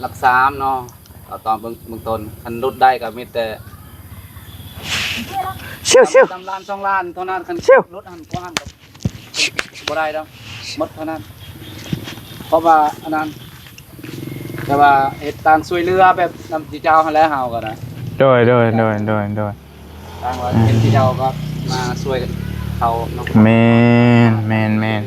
ຫຼັກສາມເນາະ ເອົາຕອນເບື້ອງ ເບື້ອງຕົ້ນ ຄັນຫຼຸດໄດ້ກໍມີແຕ່ ຊິວໆ ຕາມລ້ານສອງລ້ານເທົ່ານັ້ນ ຄັນ ຊິວ ຫຼຸດຫັ້ນກວ່າຫັ້ນກໍບໍ່ໄດ້ດອກ ໝົດເທົ່ານັ້ນ ເພາະວ່າອັນນັ້ນ ແຕ່ວ່າເຮັດການຊ່ວຍເຫຼືອແບບນຳທີ່ເຈົ້າຫັ້ນແຫຼະ ເຮົາກໍໄດ້ ໂດຍ ໂດຍ ໂດຍ ໂດຍ ໂດຍ. ທາງວ່າ ອືມ ເຫັນທີ່ເຈົ້າກໍມາຊ່ວຍເຂົາເນາະ ແມ່ນ ແມ່ນ ແມ່ນ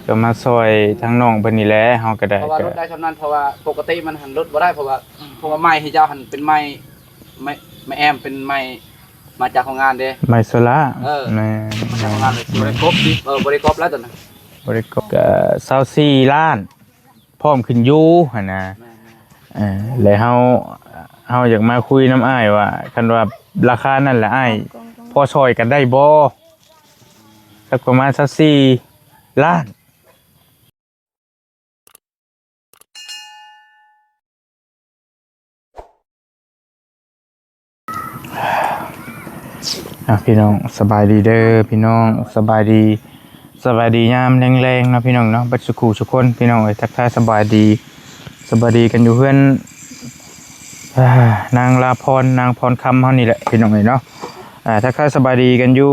ກໍມາຊ່ອຍທາງນ້ອງເພິ່ນນີ້ແຫຼະ ເຮົາກໍໄດ້ ເພາະວ່າລົດໄດ້ສ່ຳນັ້ນ ເພາະວ່າປົກກະຕິມັນຫັ້ນລົດບໍ່ໄດ້ ເພາະວ່າ ເພາະວ່າໄມ້ໃຫ້ເຈົ້າຫັ້ນເປັນໄມ້ ໄມ້ ໄມ້ແອ້ມ ເປັນໄມ້ມາຈາກໂຮງງານເດ້ ໄມ້ໂຊລາ ເອີ ແມ່ນ ມາຈາກໂຮງງານເລີຍ ບໍ່ໄດ້ກົບ ເອີ ບໍ່ໄດ້ກົບແລ້ວຕອນນັ້ນ ບໍ່ໄດ້ກົບ ກໍຊາວສີ່ລ້ານ ພ້ອມຂຶ້ນຢູ່ຫັ້ນນະ ແມ່ນໆ ເອີ ແລ້ວເຮົາ ເຮົາຢາກມາຄຸຍນຳອ້າຍວ່າ ຄັນວ່າລາຄານັ້ນລະ ອ້າຍພໍຊ່ອຍກັນໄດ້ບໍ່? ສັກປະມານຊາວສີ່ລ້ານ. ອ່າ ພີ່ນ້ອງ ສະບາຍດີເດີພີ່ນ້ອງ ສະບາຍດີ ສະບາຍດີຍາມແລງໆເນາະພີ່ນ້ອງເນາະ ເບິດສູ່ຄູ່ສູ່ຄົນພີ່ນ້ອງເອີຍ ທັກທາຍສະບາຍດີ ສະບາຍດີກັນຢູ່ເຮືອນ ອ່າ ນາງລາພອນ ນາງພອນຄຳເຮົານີ້ແຫຼະພີ່ນ້ອງເອີຍເນາະ ອ່າ ທັກທາຍສະບາຍດີກັນຢູ່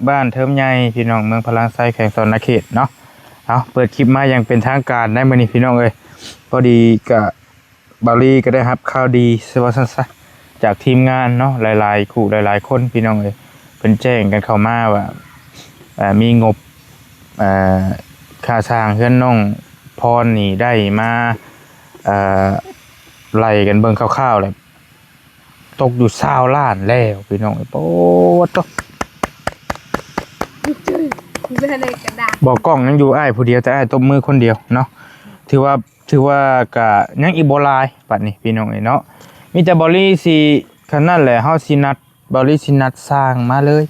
ບ້ານເທີມໃຫຍ່ພີ່ນ້ອງ ເມືອງພະລານໄຊ ແຂວງສະຫວັນນະເຂດເນາະ. ເອົາ ເປີດຄລິບມາຢ່າງເປັນທາງການໄດ້ມື້ນີ້ພີ່ນ້ອງເອີຍ ພໍດີກະ ບ່າວລີກໍໄດ້ຮັບຂ່າວດີ ຊິວ່າຊັ້ນຊະ ຈາກທີມງານເນາະ ຫຼາຍໆຄູ່ຫຼາຍໆຄົນພີ່ນ້ອງເອີຍ ເພິ່ນແຈ້ງກັນເຂົ້າມາວ່າ ເອີ ມີງົບ ເອີ ຄ່າສ້າງເຮືອນນ້ອງພອນນີ້ໄດ້ມາ ເອີ ໄລ່ກັນເບິ່ງຄ່າວໆແລ້ວ ຕົກຢູ່ຊາວລ້ານແລ້ວພີ່ນ້ອງເອີຍ ໂອ້ໂຕ ບໍ່ ກ້ອງຍັງຢູ່ອ້າຍຜູ້ດຽວ ແຕ່ອ້າຍຕົບມືຄົນດຽວເນາະ ຖືວ່າ ຖືວ່າກະຍັງອີກບໍ່ຫຼາຍບັດນີ້ພີ່ນ້ອງເອີຍເນາະ ມີແຕ່ບ່າວລີຊິ ຄັນນັ້ນແຫຼະ ເຮົາຊິນັດ ບ່າວລີຊິນັດຊ່າງມາເລີຍ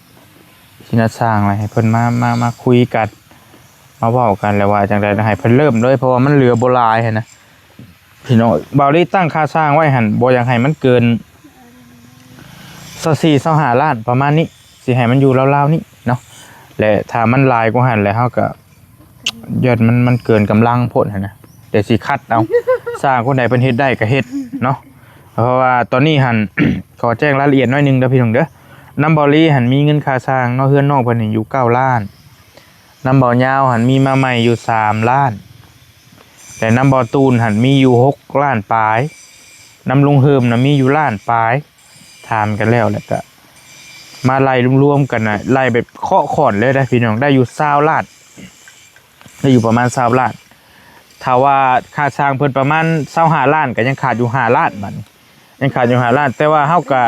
ຊິນັດຊ່າງແລ້ວໃຫ້ເພິ່ນມາ ມາ ມາຄຸຍກັນ ມາເວົ້າກັນ ແລ້ວວ່າຈັ່ງໃດໃຫ້ເພິ່ນເລີ່ມເລີຍ ເພາະວ່າມັນເຫຼືອບໍ່ຫຼາຍຫັ້ນນະພີ່ນ້ອງ. ບ່າວລີຕັ້ງຄ່າຊ່າງໄວ້ຫັ້ນ ບໍ່ຢາກໃຫ້ມັນເກີນຊາວສີ່ ຊາວຫ້າລ້ານ ປະມານນີ້ ຊິໃຫ້ມັນຢູ່ລາວໆນີ້ເນາະ ແລະ ຖ້າມັນຫຼາຍກວ່າຫັ້ນແລ້ວ ເຮົາກະ ຢ້ານມັນ ມັນເກີນກຳລັງໂພດຫັ້ນນະ ແຕ່ຊິຄັດເອົາ ຊ່າງຄົນໃດເພິ່ນເຮັດໄດ້ກໍເຮັດເນາະ ເພາະວ່າຕອນນີ້ຫັ້ນ ຂໍແຈ້ງລາຍລະອຽດໜ້ອຍໜຶ່ງເດີພີ່ນ້ອງເດີ ນຳບ່າວລີຫັ້ນມີເງິນຄ່າຊ່າງເນາະ ເຮືອນນ້ອງເພິ່ນນີ້ຢູ່ເກົ້າລ້ານ ນຳບ່າວຍາວຫັ້ນມີມາໃໝ່ຢູ່ສາມລ້ານ ແລະ ນຳບ່າວຕູນຫັ້ນມີຢູ່ຫົກລ້ານປາຍ ນຳລຸງເຮີມນະມີຢູ່ລ້ານປາຍ ຖາມກັນແລ້ວ ແລ້ວກະມາໄລ່ລວມໆກັນນະ ໄລ່ແບບເຄາະຂ້ອນເລີຍເດ້ພີ່ນ້ອງ ໄດ້ຢູ່ຊາວລ້ານ ໄດ້ຢູ່ປະມານຊາວລ້ານ ຖ້າວ່າຄ່າຊ່າງເພິ່ນປະມານຊາວຫ້າລ້ານ ກໍຍັງຂາດຢູ່ຫ້າລ້ານ ບັດນີ້ຍັງຂາດຢູ່ຫ້າລ້ານ ແຕ່ວ່າເຮົາກະ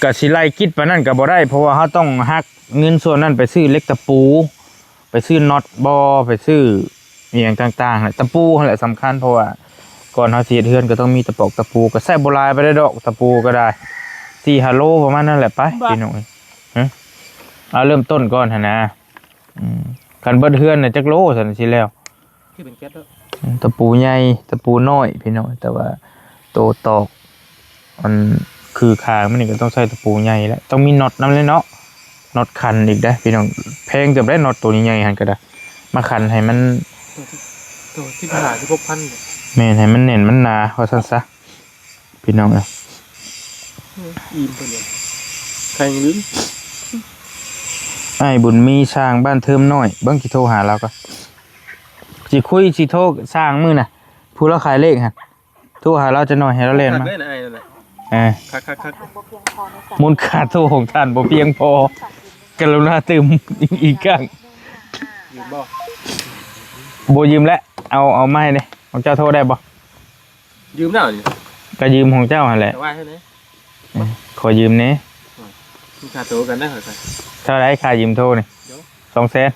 ກະຊິໄລ່ກິດປານນັ້ນກໍບໍ່ໄດ້ ເພາະວ່າເຮົາຕ້ອງຫັກເງິນສ່ວນນັ້ນໄປຊື້ເຫຼັກຕະປູ ໄປຊື້ນັອດບໍ ໄປຊື້ອີ່ຫຍັງຕ່າງໆ ແລະ ຕະປູຫັ້ນແຫຼະສຳຄັນ ເພາະວ່າກ່ອນເຮົາຊິເຮັດເຮືອນກໍຕ້ອງມີຕະປອກຕະປູ ກໍໃຊ້ບໍ່ຫຼາຍປານໃດດອກ ຕະປູກໍໄດ້ສີ່ຫ້າໂລປະມານນັ້ນແຫຼະ ໄປ ບໍ່ ພີ່ນ້ອງເອີຍ ຮະ ເອົາເລີ່ມຕົ້ນກ່ອນຫັ້ນນະ ອືມ ຄັນເບິດເຮືອນນະຈັກໂລຊັ້ນຊິແລ້ວ ຄືເປັນແກັດເນາະ ອືມ ຕະປູໃຫຍ່ ຕະປູນ້ອຍພີ່ນ້ອງ ແຕ່ວ່າໂຕຕອກ ອັນ ຄືຄາງມັນນີ້ກໍຕ້ອງໃຊ້ຕະປູໃຫຍ່ແຫຼະ ຕ້ອງມີນັອດນຳແຫຼະເນາະ ນັອດຂັນອີກເດ້ພີ່ນ້ອງ ແພງເຕີບໄດ໋ ນັອດໂຕໃຫຍ່ໆຫັ້ນກໍໄດ້ ມາຂັນໃຫ້ມັນ ໂຕສິບຫ້າ ສິບຫົກພັນ ແມ່ນ ໃຫ້ມັນແໜ້ນມັນໜາ ວ່າຊັ້ນຊະ ພີ່ນ້ອງເອີຍ ອີ່ມເພິ່ນວ່າ ໃຄຍັງລືມ ອ້າຍບຸນມີ ຊ່າງບ້ານເທີມນ້ອຍ ເບິ່ງ ຊິໂທຫາລາວກ່ອນ ຊິຄຸຍ ຊິໂທຊ່າງມື້ນະ ຜູ້ລາວຂາຍເລກຫັ້ນ ໂທຫາລາວຈັກໜ່ອຍ ໃຫ້ລາວແລ່ນມາ ຄັກເລີຍນະອ້າຍນັ້ນນະ ເອີ ຄັກໆໆ ມູນຄ່າໂທຂອງທ່ານບໍ່ພຽງພໍ ກະລຸນາຕື່ມອີກຄັ້ງ ຢືມບໍ່? ບໍ່ຢືມແຫຼະ ເອົາ ເອົາມາໃຫ້ແດ່ ຂອງເຈົ້າໂທໄດ້ບໍ່? ຢືມແລ້ວນີ້ ກໍຢືມຂອງເຈົ້າຫັ້ນແຫຼະ ເຈົ້າວ່າເທົ່າໃດ? ເອີ ຂໍຢືມແດ່ ມີຄ່າໂທກັນເດີ ເທົ່າໃດຄ່າຢືມໂທນີ້? ໂດຍ ສອງແສນ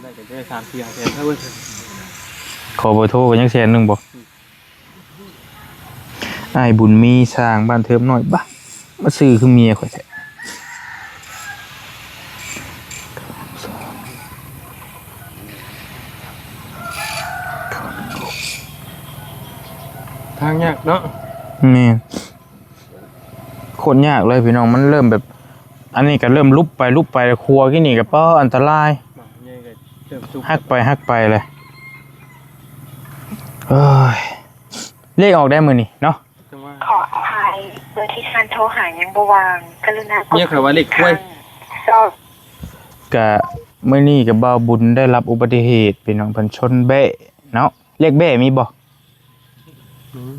ໄດ້ກໍໄດ້ສາມສີ່ຫ້າແສນເທົ່າເວີ້ຍ ຂໍເບີໂທກໍຍັງແສນໜຶ່ງບໍ່? ອ້າຍບຸນມີ ຊ່າງບ້ານເທີມນ້ອຍ ບະ ມາຊື່ຄືເມຍຂ້ອຍແທ້ ທາງຍາກເນາະ ແມ່ນ ໂຄດຍາກເລີຍພີ່ນ້ອງ ມັນເລີ່ມແບບ ອັນນີ້ກໍເລີ່ມຫຼຸບໄປ ຫຼຸບໄປ ແລ້ວຂົວກີ້ນີ້ກໍ ປາ ອັນຕະລາຍ ໝາກໃຫຍ່ກໍເລີ່ມສຸກ ຫັກໄປ ຫັກໄປແຫຼະ ເອີຍ ເລກອອກໄດ້ມື້ນີ້ເນາະ. ຂໍອະໄພ ເບີທີ່ທ່ານໂທຫາຍັງບໍ່ວ່າງ ກະລຸນາກົດ ເມຍຂ້ອຍວ່າເລກຄວາຍ ກະມື້ນີ້ກະບ່າວບຸນໄດ້ຮັບອຸບັດຕິເຫດ ພີ່ນ້ອງ ເພິ່ນຊົນແບ້ເນາະ. ເລກແບ້ມີບໍ່? ອືມ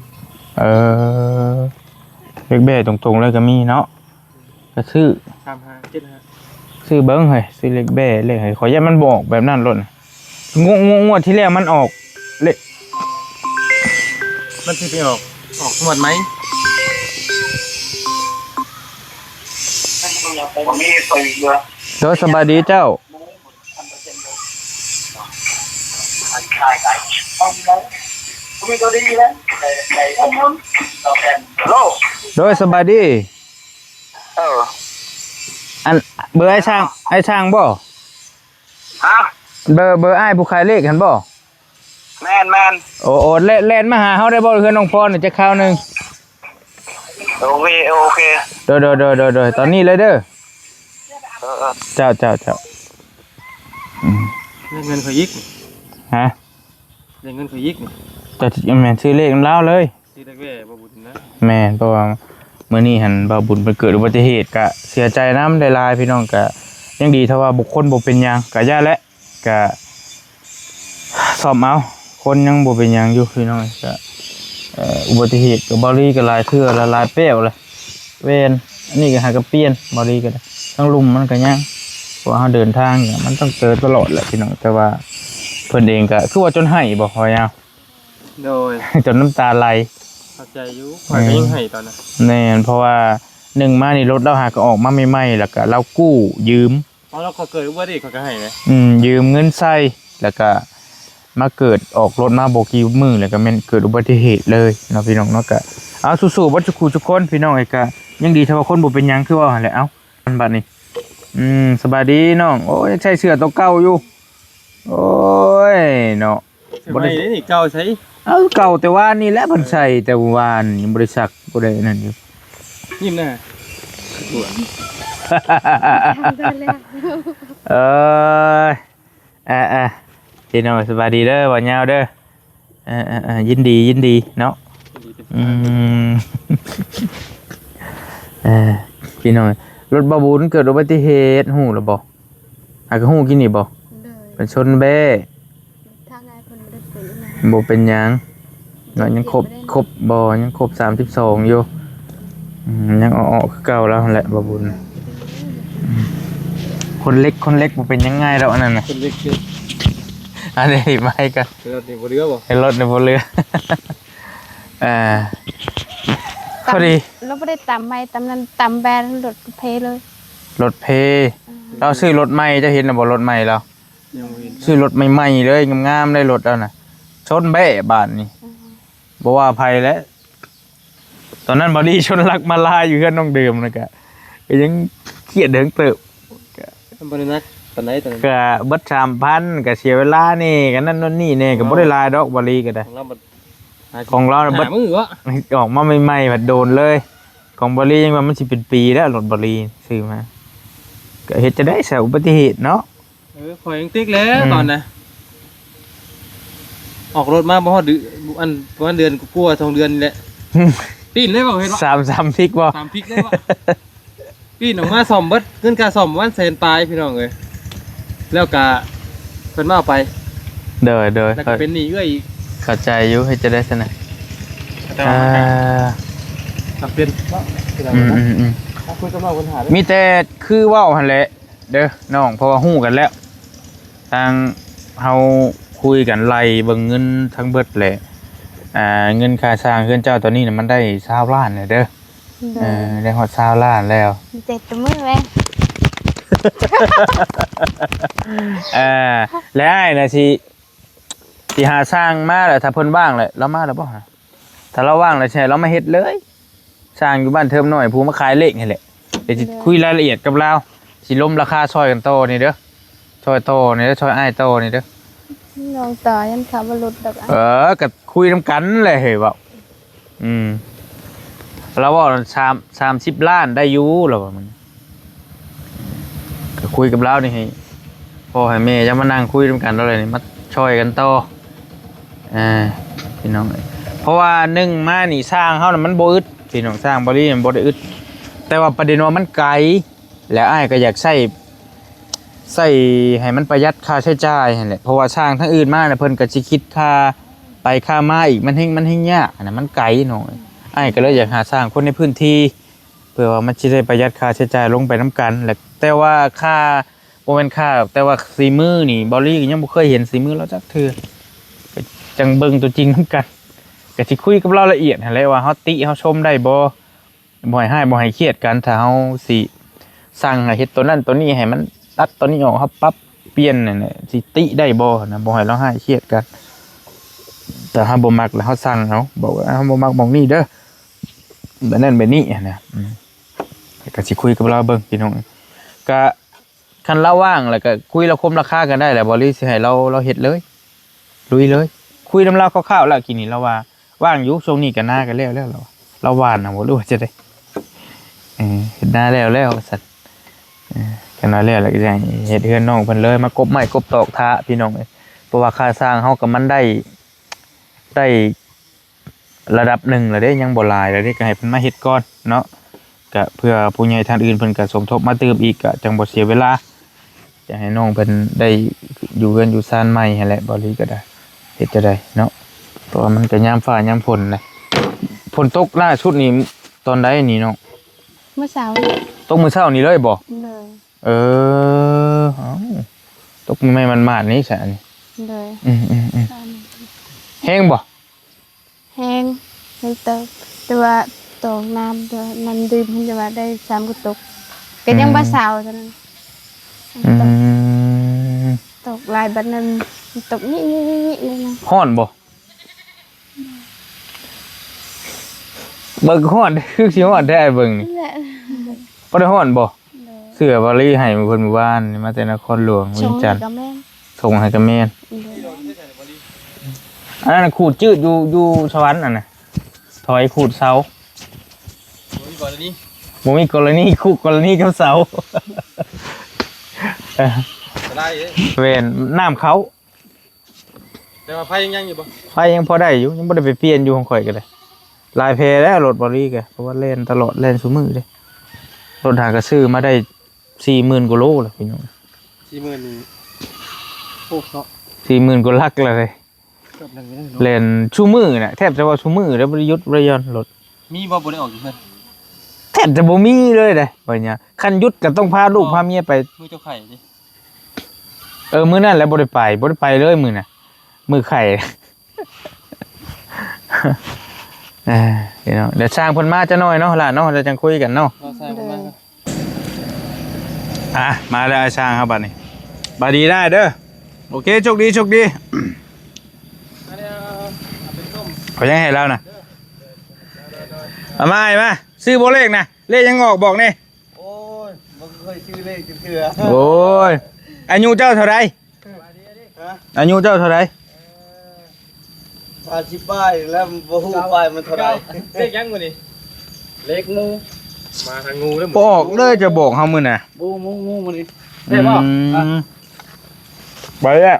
ເອີ ເລກແບ້ຕົງໆເລີຍກະມີເນາະ. ກະຊື້ ສາມຫ້າເຈັດຫ້າ ຊື້ເບິ່ງເຮີ້ຍ ຊື້ເລກແບ້ເລກໃຫ້ ຂ້ອຍຢ້ານມັນບໍ່ອອກແບບນັ້ນໂລດ. ງວດ ງວດ ງວດທີ່ແລ້ວມັນອອກເລກ ມັນຊິໄປອອກ ອອກງວດໃໝ່. ໂດຍ ສະບາຍດີເຈົ້າ. ໂດຍ ສະບາຍດີ. ເອີ ອັນ ເບີອ້າຍຊ່າງ ອ້າຍຊ່າງບໍ່? ຮະ? ເບີ ເບີອ້າຍຜູ້ຂາຍເລກຫັ້ນບໍ່? ແມ່ນໆ. ໂອ້ ໂອ້ ແລ່ນ ແລ່ນມາຫາເຮົາໄດ້ບໍ່ ເຮືອນນ້ອງພອນຈັກຄາວໜຶ່ງ? ໂອເຄ ໂອເຄ. ໂດຍ ໂດຍ ໂດຍ ໂດຍ ໂດຍ ຕອນນີ້ເລີຍເດີ. ເອີ ເອີ ເຈົ້າ ເຈົ້າ ເຈົ້າ. ອືມ ໄດ້ເງິນຂ້ອຍອີກ. ຮະ? ໄດ້ເງິນຂ້ອຍອີກ. ເຈົ້າ ແມ່ນ ຊື້ເລກນຳລາວເລີຍ. ຊິໄດ້ແວ່ບໍ່ບຸນນະ. ແມ່ນ ເພາະວ່າມື້ນີ້ຫັ້ນບ່າວບຸນເພິ່ນເກີດອຸບັດຕິເຫດ ກະເສຍໃຈນຳຫຼາຍໆ ພີ່ນ້ອງ. ກະຍັງດີຖ້າວ່າບຸກຄົນບໍ່ເປັນຫຍັງ ກະຢ່າແຫຼະ ກະສ້ອມເອົາ ຄົນຍັງບໍ່ເປັນຫຍັງຢູ່ ພີ່ນ້ອງ. ກະ ເອີ ອຸບັດຕິເຫດກັບບ່າວລີກະຫຼາຍເທື່ອລະ ຫຼາຍແປ້ວລະ ແວ່ນ ອັນນີ້ກະຫາກະປ່ຽນ ບ່າວລີກະໄດ້. ທາງລຸ່ມມັນກະຍັງ ເພາະວ່າເຮົາເດີນທາງນີ້ ມັນຕ້ອງເຈີຕະຫຼອດແຫຼະ ພີ່ນ້ອງ. ແຕ່ວ່າເພິ່ນເອງກະຄືວ່າຈົນໄຫ້ບໍ່ ພໍຍາວ? ໂດຍ ຈົນນ້ຳຕາໄຫຼ. ເຂົ້າໃຈຢູ່ ຂ້ອຍກະຍັງໄຫ້ຕອນນັ້ນ. ແມ່ນ ເພາະວ່າໜຶ່ງມານີ້ລົດລາວຫາກະອອກມາໃໝ່ໆ ແລ້ວກະລາວກູ້ຢືມ. ເອົາ ແລ້ວຂ້ອຍເກີດອຸບັດຕິເຫດ ຂ້ອຍກະໄຫ້ເດ້. ອືມ ຢືມເງິນໃຊ້ ແລ້ວກະມາເກີດອອກລົດມາບໍ່ກີ່ມື້ ແລ້ວກະແມ່ນເກີດອຸບັດຕິເຫດເລີຍເນາະ ພີ່ນ້ອງເນາະ. ກະເອົາ ສູ້ໆ ເບິດທຸກຜູ້ທຸກຄົນ ພີ່ນ້ອງເອີຍ. ກະຍັງດີຖ້າວ່າຄົນບໍ່ເປັນຫຍັງ ຄືເວົ້າຫັ້ນແຫຼະ. ເອົ້າ ບັດນີ້ ອືມ ສະບາຍດີນ້ອງ. ໂອ້ຍ ຢາກໃສ່ເສື້ອໂຕເກົ່າຢູ່. ໂອ້ຍເນາະ ບໍ່ໄດ້ ໃໝ່ເດ້ນີ້ ເກົ່າໃສ? ເອົາ ເກົ່າແຕ່ວານນີ້ແຫຼະ ເພິ່ນໃສ່ແຕ່ວານນີ້ ຍັງບໍ່ໄດ້ຊັກ ບໍ່ໄດ້ນັ້ນຢູ່. ຍິ້ມນະ. ເອີຍ ເອີ ເອີ ພີ່ນ້ອງ ສະບາຍດີເດີ ບ່າວຍາວເດີ. ເອີ ເອີ ເອີ ຍິນດີ ຍິນດີເນາະ. ອືມ ເອີ ພີ່ນ້ອງ ລົດບ່າວບຸນເກີດອຸບັດຕິເຫດ ຮູ້ລະບໍ່? ຫາກະຮູ້ກິນນີ້ບໍ່? ໂດຍ ເປັນຊົນແບ້. ທາງອ້າຍເພິ່ນບໍ່ໄດ້ເປັນຫຍັງ ບໍ່ເປັນຫຍັງເນາະ ຍັງຄົບ ຄົບບໍ່ ຍັງຄົບສາມສິບສອງຢູ່. ອືມ ຍັງເອາະໆຄືເກົ່າລາວຫັ້ນແຫຼະ ບ່າວບຸນ. ອືມ ຄົນເລັກ ຄົນເລັກບໍ່ເປັນຫຍັງ ງ່າຍດອກອັນນັ້ນນະ ຄົນເລັກ. ອັນນີ້ໄປກະ ໃຫ້ລົດນີ້ບໍ່ເຫຼືອບໍ່? ໃຫ້ລົດນີ້ບໍ່ເຫຼືອ. ອ່າ ພໍດີ ລາວບໍ່ໄດ້ຕຳໃໝ່ ຕຳນັ້ນ ຕຳແບນລົດເພເລີຍ ລົດເພ. ອືມ ລາວຊື້ລົດໃໝ່ ເຈົ້າເຫັນລະບໍ່ ລົດໃໝ່ລາວ? ຍັງບໍ່ເຫັນ ຊື້ລົດໃໝ່ໆເລີຍ ງາມໆເລີຍລົດລາວນະ. ຊົນແບ້ບາດນີ້. ອືມ ບໍ່ວ່າໃຜແຫຼະ. ຕອນນັ້ນບ່າວລີຊົນຫຼັກມາລາຍຢູ່ເຮືອນນ້ອງເດີມນະ ກະ ກະຍັງຄຽດເຖິງເຕີບ. ກະ ມັນບໍ່ໄດ້ໜັກປານໃດຕອນນັ້ນ ກະເບິດສາມພັນ ກະເສຍເວລາແດ່ ກະນັ້ນໂນ່ນນີ້ແດ່ ກະບໍ່ໄດ້ຫຼາຍດອກ ບ່າວລີກະໄດ້. ຂອງລາວບັດ ຂອງລາວບັດ ຫ້າມື້ເບາະ ອອກມາໃໝ່ໆ ບັດໂດນເລີຍ. ຂອງບ່າວລີຍັງວ່າມັນຊິເປັນປີແລ້ວ ລົດບ່າວລີຊື້ມາ. ກະເຮັດຈັ່ງໃດຊະ ອຸບັດຕິເຫດເນາະ. ເອີ ຂ້ອຍຍັງຕິກແຫຼະ ອືມ ຕອນນະ ອອກລົດມາບໍ່ຮອດເດືອນ ອັນ ປະມານເດືອນກວ່າໆ ສອງເດືອນນີ້ແຫຼະ ປີ້ນເລີຍບໍ່ ເຫັນບໍ່? ສາມ ສາມພິກບໍ່? ສາມພິກເລີຍບໍ່? ປີ້ນອອກມາສ້ອມເບິດ ເງິນຄ່າສ້ອມປະມານແສນປາຍ ພີ່ນ້ອງເອີຍ. ແລ້ວກະເພິ່ນມາເອົາໄປ. ໂດຍ ໂດຍ ແລ້ວກະເປັນໜີ້ເອື້ອຍອີກ. ເຂົ້າໃຈຢູ່ ເຮັດຈັ່ງໃດຊັ້ນນະ? ເຈົ້າ ອ່າ ມັນກະ ຈຳເປັນເນາະ ພີ່ນ້ອງເອີຍ. ອືມໆໆ ເຮົາຄຸຍກັບນ້ອງເພິ່ນຫາເດີ ມີແຕ່ຄືເວົ້າຫັ້ນແຫຼະ ເດີນ້ອງ ເພາະວ່າຮູ້ກັນແລ້ວ ທາງເຮົາຄຸຍກັນໄລ່ເບິ່ງເງິນທັງເບິດແຫຼະ. ອ່າ ເງິນຄ່າສ້າງເຮືອນເຈົ້າຕອນນີ້ນະ ມັນໄດ້ຊາວລ້ານແລ້ວເດີ. ໂດຍ ເອີ ໄດ້ຮອດຊາວລ້ານແລ້ວ ດີໃຈຕົບມືແມ່. ເອີ ແລະອ້າຍນະຊິ ຊິຫາຊ່າງມາແຫຼະ ຖ້າເພິ່ນວ່າງແຫຼະ ລາວມາແລ້ວບໍ່ຫາ? ຖ້າລາວວ່າງແລ້ວຊິໃຫ້ລາວມາເຮັດເລີຍ. ຊ່າງຢູ່ບ້ານເທີມນ້ອຍ ຜູ້ມາຂາຍເລກນີ້ແຫຼະ. ດຽວຊິ ໂດຍ ຄຸຍລາຍລະອຽດກັບລາວ ຊິລົມລາຄາຊ່ອຍກັນຕໍ່ນີ້ເດີ ຊ່ອຍຕໍ່ນີ້ເດີ ຊ່ອຍອ້າຍຕໍ່ນີ້ເດີ. ນ້ອງຕາ ຍັງຖາມວ່າລົດດອກ. ເອີ ກະຄຸຍນຳກັນແຫຼະເຮີ້ຍ ເວົ້າ. ອືມ ລາວເວົ້າສາມ ສາມສິບລ້ານໄດ້ຢູ່ ລາວວ່າ. ມັນກະຄຸຍກັບລາວນີ້ ໃຫ້ພໍ່ໃຫ້ແມ່ຈະມານັ່ງຄຸຍນຳກັນ ລາວແຫຼະນີ້ ມາຊ່ອຍກັນຕໍ່. ອ່າ ພີ່ນ້ອງເອີຍ ໄປ ພາະວ່າໜຶ່ງມານີ້ ຊ່າງເຮົານະມັນບໍ່ອຶດ ພີ່ນ້ອງ, ຊ່າງບໍລີມັນບໍ່ໄດ້ອຶດ ແຕ່ວ່າປະເດັນວ່າມັນໄກ ແລະອ້າຍກໍຢາກໃຊ້ ໃຊ້ໃຫ້ມັນປະຢັດຄ່າໃຊ້ຈ່າຍຫັ້ນແຫຼະ ເພາະວ່າຊ່າງທາງອື່ນມານະ ເພິ່ນກໍຊິຄິດຄ່າໄປຄ່າມາອີກ ມັນແຮ່ງ ມັນແຮ່ງຍາກຫັ້ນນະ ມັນໄກນ້ອງ. ອ້າຍກໍເລີຍຢາກຫາຊ່າງຄົນໃນພື້ນທີ່ ເພື່ອວ່າມັນຊິໄດ້ປະຢັດຄ່າໃຊ້ຈ່າຍລົງໄປນຳກັນ ແລະ ແຕ່ວ່າຄ່າ ບໍ່ແມ່ນຄ່າ ແຕ່ວ່າສີມືນີ້ ເບົາລີກໍຍັງບໍ່ເຄີຍເຫັນສີມືລາວຈັກເທື່ອ ກໍຈັ່ງເບິ່ງຕົວຈິງນຳກັນ ກໍຊິຄຸຍກັບລາວລະອຽດຫັ້ນແຫຼະ ວ່າເຮົາຕິເຮົາຊົມໄດ້ບໍ່ ບໍ່ໃຫ້ຮ້າຍບໍ່ໃຫ້ຄຽດກັນ. ຖ້າເຮົາຊິສັ່ງໃຫ້ເຮັດໂຕນັ້ນໂຕນີ້ ໃຫ້ມັນຕັດໂຕນີ້ອອກ ເຮົາປັບປ່ຽນນັ້ນແຫຼະ ຊິຕິໄດ້ບໍ່ນະ ບໍ່ໃຫ້ລາວຮ້າຍຄຽດກັນ. ຖ້າເຮົາບໍ່ມັກແລ້ວເຮົາສັ່ງເອົາ ບອກວ່າເຮົາບໍ່ມັກໝ່ອງນີ້ເດີ ແບບນັ້ນແບບນີ້ນະ ອືມ ກໍຊິຄຸຍກັບລາວເບິ່ງພີ່ນ້ອງ ກະ ຄັນລາວວ່າງແລ້ວກໍຄຸຍລາວຄົມລາຄາກັນໄດ້ແຫຼະ ເບົາລີຊິໃຫ້ລາວ ລາວເຮັດເລີຍ ລຸຍເລີຍ. ຄຸຍນຳລາວຄ່າວໆແລ້ວກີ້ນີ້ ລາວວ່າວ່າງຢູ່ ຊ່ວງນີ້ກໍນາກໍແລ້ວແລ້ວ ລາວວ່າ ລາວຫວ່ານນະບໍ່ ຫຼືວ່າຈັ່ງໃດ ເອີ ເຮັດນາແລ້ວແລ້ວວ່າຊັ້ນ. ເອີ ຄັນວ່າແລ້ວແລ້ວກໍຊິໃຫ້ເຮັດເຮືອນນ້ອງເພິ່ນເລີຍ ມາກົບໄມ້ກົບຕອກຖ້າພີ່ນ້ອງເອີຍ ເພາະວ່າຄ່າຊ່າງເຮົາກໍມັນໄດ້ ໄດ້ ລະດັບໜຶ່ງແລ້ວເດ້ ຍັງບໍ່ຫຼາຍແລ້ວເດ້ ກໍໃຫ້ເພິ່ນມາເຮັດກ່ອນເນາະ ກະເພື່ອຜູ້ໃຫຍ່ທ່ານອື່ນເພິ່ນກະສົມທົບມາຕື່ມອີກ ກະຈັ່ງບໍ່ເສຍເວລາ ຈະໃຫ້ນ້ອງເພິ່ນໄດ້ຢູ່ເຮືອນຢູ່ຊານໃໝ່ຫັ້ນແຫຼະ. ເບົາລີກໍໄດ້ ເຮັດຈັ່ງໃດເນາະ ເພາະວ່າມັນກະຍາມຟ້າຍາມຝົນນະ. ຝົນຕົກລ່າສຸດນີ້ຕອນໃດນີ້ນ້ອງ? ມື້ເຊົ້າ ຕົກມື້ເຊົ້ານີ້ເລີຍບໍ່? ໂດຍ. ເອີ ເອົ້າ ຕົກໃໝ່ໆ ໝາດໆ ນີ້ຊະອັນນີ້. ໂດຍ. ອືມໆໆ ແຮງບໍ່? ແຮງ ແຮງເຕີບ ແຕ່ວ່າຕອງນ້ຳ ນ້ຳດື່ມເພິ່ນຈະວ່າໄດ້ສາມກະຕຸກ ກໍຍັງບໍ່ເຊົາເທົ່ານັ້ນ. ອືມ ຕົກຫຼາຍບັດນັ້ນ ຕົກນີ້ໆໆ ນີ້ນະ. ຮ້ອນບໍ່? ເບິ່ງຮ້ອນ ຄືຊິຮ້ອນແທ້ ເບິ່ງນີ້ ແຫຼະ ບໍ່ໄດ້ຮ້ອນບໍ່? ໂດຍ. ເສື້ອເບົາລີໃຫ້ເພິ່ນມື້ວານນີ້ ມາແຕ່ນະຄອນຫຼວງວຽງຈັນ ສົ່ງໃຫ້ກໍແມ່ນ. ໂດຍ. ອັນນັ້ນຂູດຈືດຢູ່ ຢູ່ສະຫວັນຫັ້ນນະ ຖອຍຂູດເສົາ ບໍ່ມີກໍລະນີ ບໍ່ມີກໍລະນີ ຄູ່ກໍລະນີກັບເສົາ ອັນຕະລາຍເດ້ ແມ່ນ ນ້ຳເຂົ້າ. ແຕ່ວ່າໄຟຍັງ ຍັງຢູ່ບໍ່? ໄຟຍັງພໍໄດ້ຢູ່ ຍັງບໍ່ໄດ້ໄປປ່ຽນຢູ່ ຂອງຂ້ອຍກໍໄດ້ ຫຼາຍແຜ່ແລ້ວລົດເບົາລີກໍ ເພາະວ່າແລ່ນຕະຫຼອດ ແລ່ນຊຸມື້ເດ້. ລົດຫາກໍຊື້ມາໄດ້ສີ່ໝື່ນກວ່າໂລແລ້ວພີ່ນ້ອງ. ສີ່ໝື່ນນີ້ ໂອ້ເນາະ ສີ່ໝື່ນກວ່າຫຼັກແລ້ວເດ້. ເກືອບໜຶ່ງແລ້ວເນາະ ແລ່ນຊຸມື້ນະ ແທບຈະວ່າຊຸມື້ເດ້ ບໍ່ໄດ້ຢຸດບໍ່ໄດ້ຢ່ອນລົດ. ມີບໍ່ ບໍ່ໄດ້ອອກຢູ່ເຮືອນ? ແທບຈະບໍ່ມີເລີຍເດ້ ບັດນີ້ ຄັນຢຸດກໍຕ້ອງພາລູກພາເມຍໄປ. ມື້ເຈົ້າໄຂ້ເດ້. ເອີ ມື້ນັ້ນແຫຼະບໍ່ໄດ້ໄປ ບໍ່ໄດ້ໄປເລີຍມື້ນະ ມື້ໄຂ້. ເອີ ພີ່ນ້ອງ ດຽວຊ່າງເພິ່ນມາຈັກໜ້ອຍເນາະຫຼານເນາະ ແລ້ວຈັ່ງຄຸຍກັນເນາະ. ເອົາຊ່າງເພິ່ນມາ. ໂດຍ. ອ່ະ ມາແລ້ວອ້າຍຊ່າງເຮົາບັດນີ້ ບາຍດີໄດ້ເດີ. ໂອເຄ ໂຊກດີ ໂຊກດີ. ເອົາຫຍັງໃຫ້ລາວນະ? ເອົາມາ ອ້າຍມາ ຊື້ບໍ່ເລກນະ? ເລກຫຍັງອອກບອກແດ່. ໂອ້ຍ ບໍ່ເຄີຍຊື້ເລກຈັກເທື່ອ. ໂອ້ຍ ອາຍຸເຈົ້າເທົ່າໃດ? ຮະ? ອາຍຸເຈົ້າເທົ່າໃດ? ສາມສິບປາຍແລ້ວ ບໍ່ຮູ້ປາຍມັນເທົ່າໃດ. ເລກຫຍັງມື້ນີ້? ເລກໝູ. ມາທາງງູເດີ. ບໍ່ອອກເດີ ຈະບອກເຮົາມື້ນະ. ໝູ ໝູ ໝູມື້ນີ້. ອືມ ໄດ້ບໍ່? ອ່ະ ໄປແລ້ວ.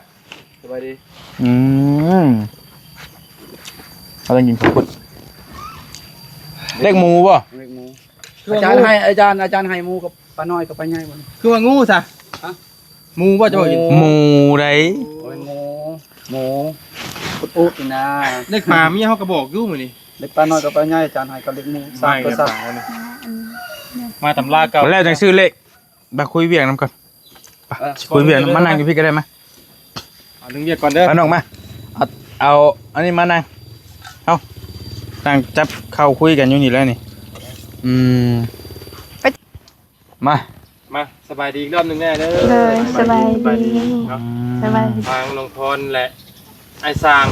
ສະບາຍດີ. ອືມ ເຮົາຕ້ອງກິນເຂົ້າປຸ້ນ. ເລກໝູບໍ່? ເລກໝູ. ອາຈານໃຫ້ ອາຈານ ອາຈານໃຫ້ໝູກັບປານ້ອຍກັບປາໃຫຍ່ບໍ່? ຄືວ່າງູຊະ? ຮະ? ໝູບໍ່ ເຈົ້າວ່າກິນ? ໝູໃດ? ໂອ້ຍ ໝູ ໝູ ອຸດໆ ນີ້ນາ. ເລກປາເມຍເຮົາກໍບອກຢູ່ມື້ນີ້. ເລກປານ້ອຍກັບປາໃຫຍ່ ອາຈານໃຫ້ກັບເລກໝູ ສາມໂຕສັດ. ມາຕຳລາເກົ່າ ແລ້ວຈັ່ງຊື້ເລກ. ມາຄຸຍວຽກນຳກັນ. ໄປ ເອີ ຄຸຍວຽກນຳ ມານັ່ງຢູ່ພີ້ກໍໄດ້ມາ. ເອົາເລື່ອງວຽກກ່ອນເດີ. ມານ້ອງມາ ເອົາ ເອົາອັນນີ້ມານັ່ງ. ເອົາ ນັ່ງຈັບເຂົ້າຄຸຍກັນຢູ່ນີ້ແຫຼະນີ້. ອືມ ມາ ມາ ສະບາຍດີອີກລອບໜຶ່ງແດ່ເດີ. ໂດຍ ສະບາຍດີ ສະບາຍດີເນາະ. ອືມ ສະບາຍດີ. ທາງນ້ອງພອນ ແລະ ອ້າຍຊ່າງ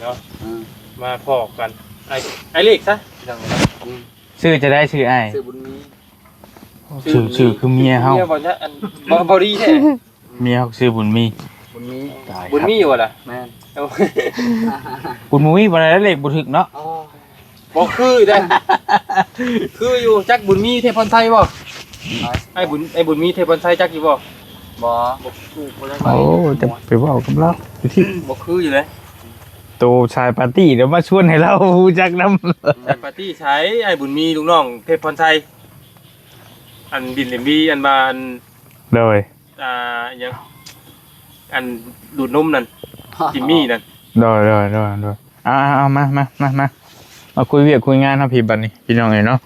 ເນາະ ອືມ ມາພໍ້ກັນ. ອ້າຍ ອ້າຍເລກຊະ ພີ່ນ້ອງເນາະ. ອືມ ຊື່ຈັ່ງໃດ? ຊື່ອ້າຍ ຊື່ບຸນມີ. ຊື່ ຊື່ຄືເມຍເຮົາ. ເມຍບໍ່ ອັນ ບໍ່ ບໍ່ດີແທ້. ເມຍເຮົາຊື່ບຸນມີ. ບຸນມີ. ຕາຍ ບຸນມີຢູ່ບໍ່ລະ? ແມ່ນ. ບຸນມີບໍ່ໄດ້ ເລກບໍ່ຖືກເນາະ. ອໍ ບໍ່ຄືເດ້. ຄືຢູ່ ຈັກບຸນມີເທບພອນໄຊບໍ່? ອ້າຍບຸນ ອ້າຍບຸນມີເທບພອນໄຊ ຈັກຢູ່ບໍ່? ບໍ່ ບໍ່ຮູ້ ບໍ່ຈັກ. ໂອ້ ຈະໄປເວົ້າກັບລາວ ບໍ່ຄືຢູ່ເດ້. ໂຕສາຍປາຕີ້ ດຽວມາຊວນໃຫ້ລາວຮູ້ຈັກນຳ. ສາຍປາຕີ້ໃສ? ອ້າຍບຸນມີ ລູກນ້ອງເທບພອນໄຊ ອັນດິນເລມວີ ອັນວ່າ ອັນ ໂດຍ ອ່າ ຫຍັງ ອັນດູດນົມນັ້ນ ຈິມມີ້ນັ້ນ. ໂດຍ ໂດຍ ໂດຍ ໂດຍ. ເອົາ ເອົາ ເອົາ ມາ ມາ ມາ ມາ ມາຄຸຍວຽກຄຸຍງານເຮົາພີ້ບັດນີ້ ພີ່ນ້ອງເອີຍເນາະ.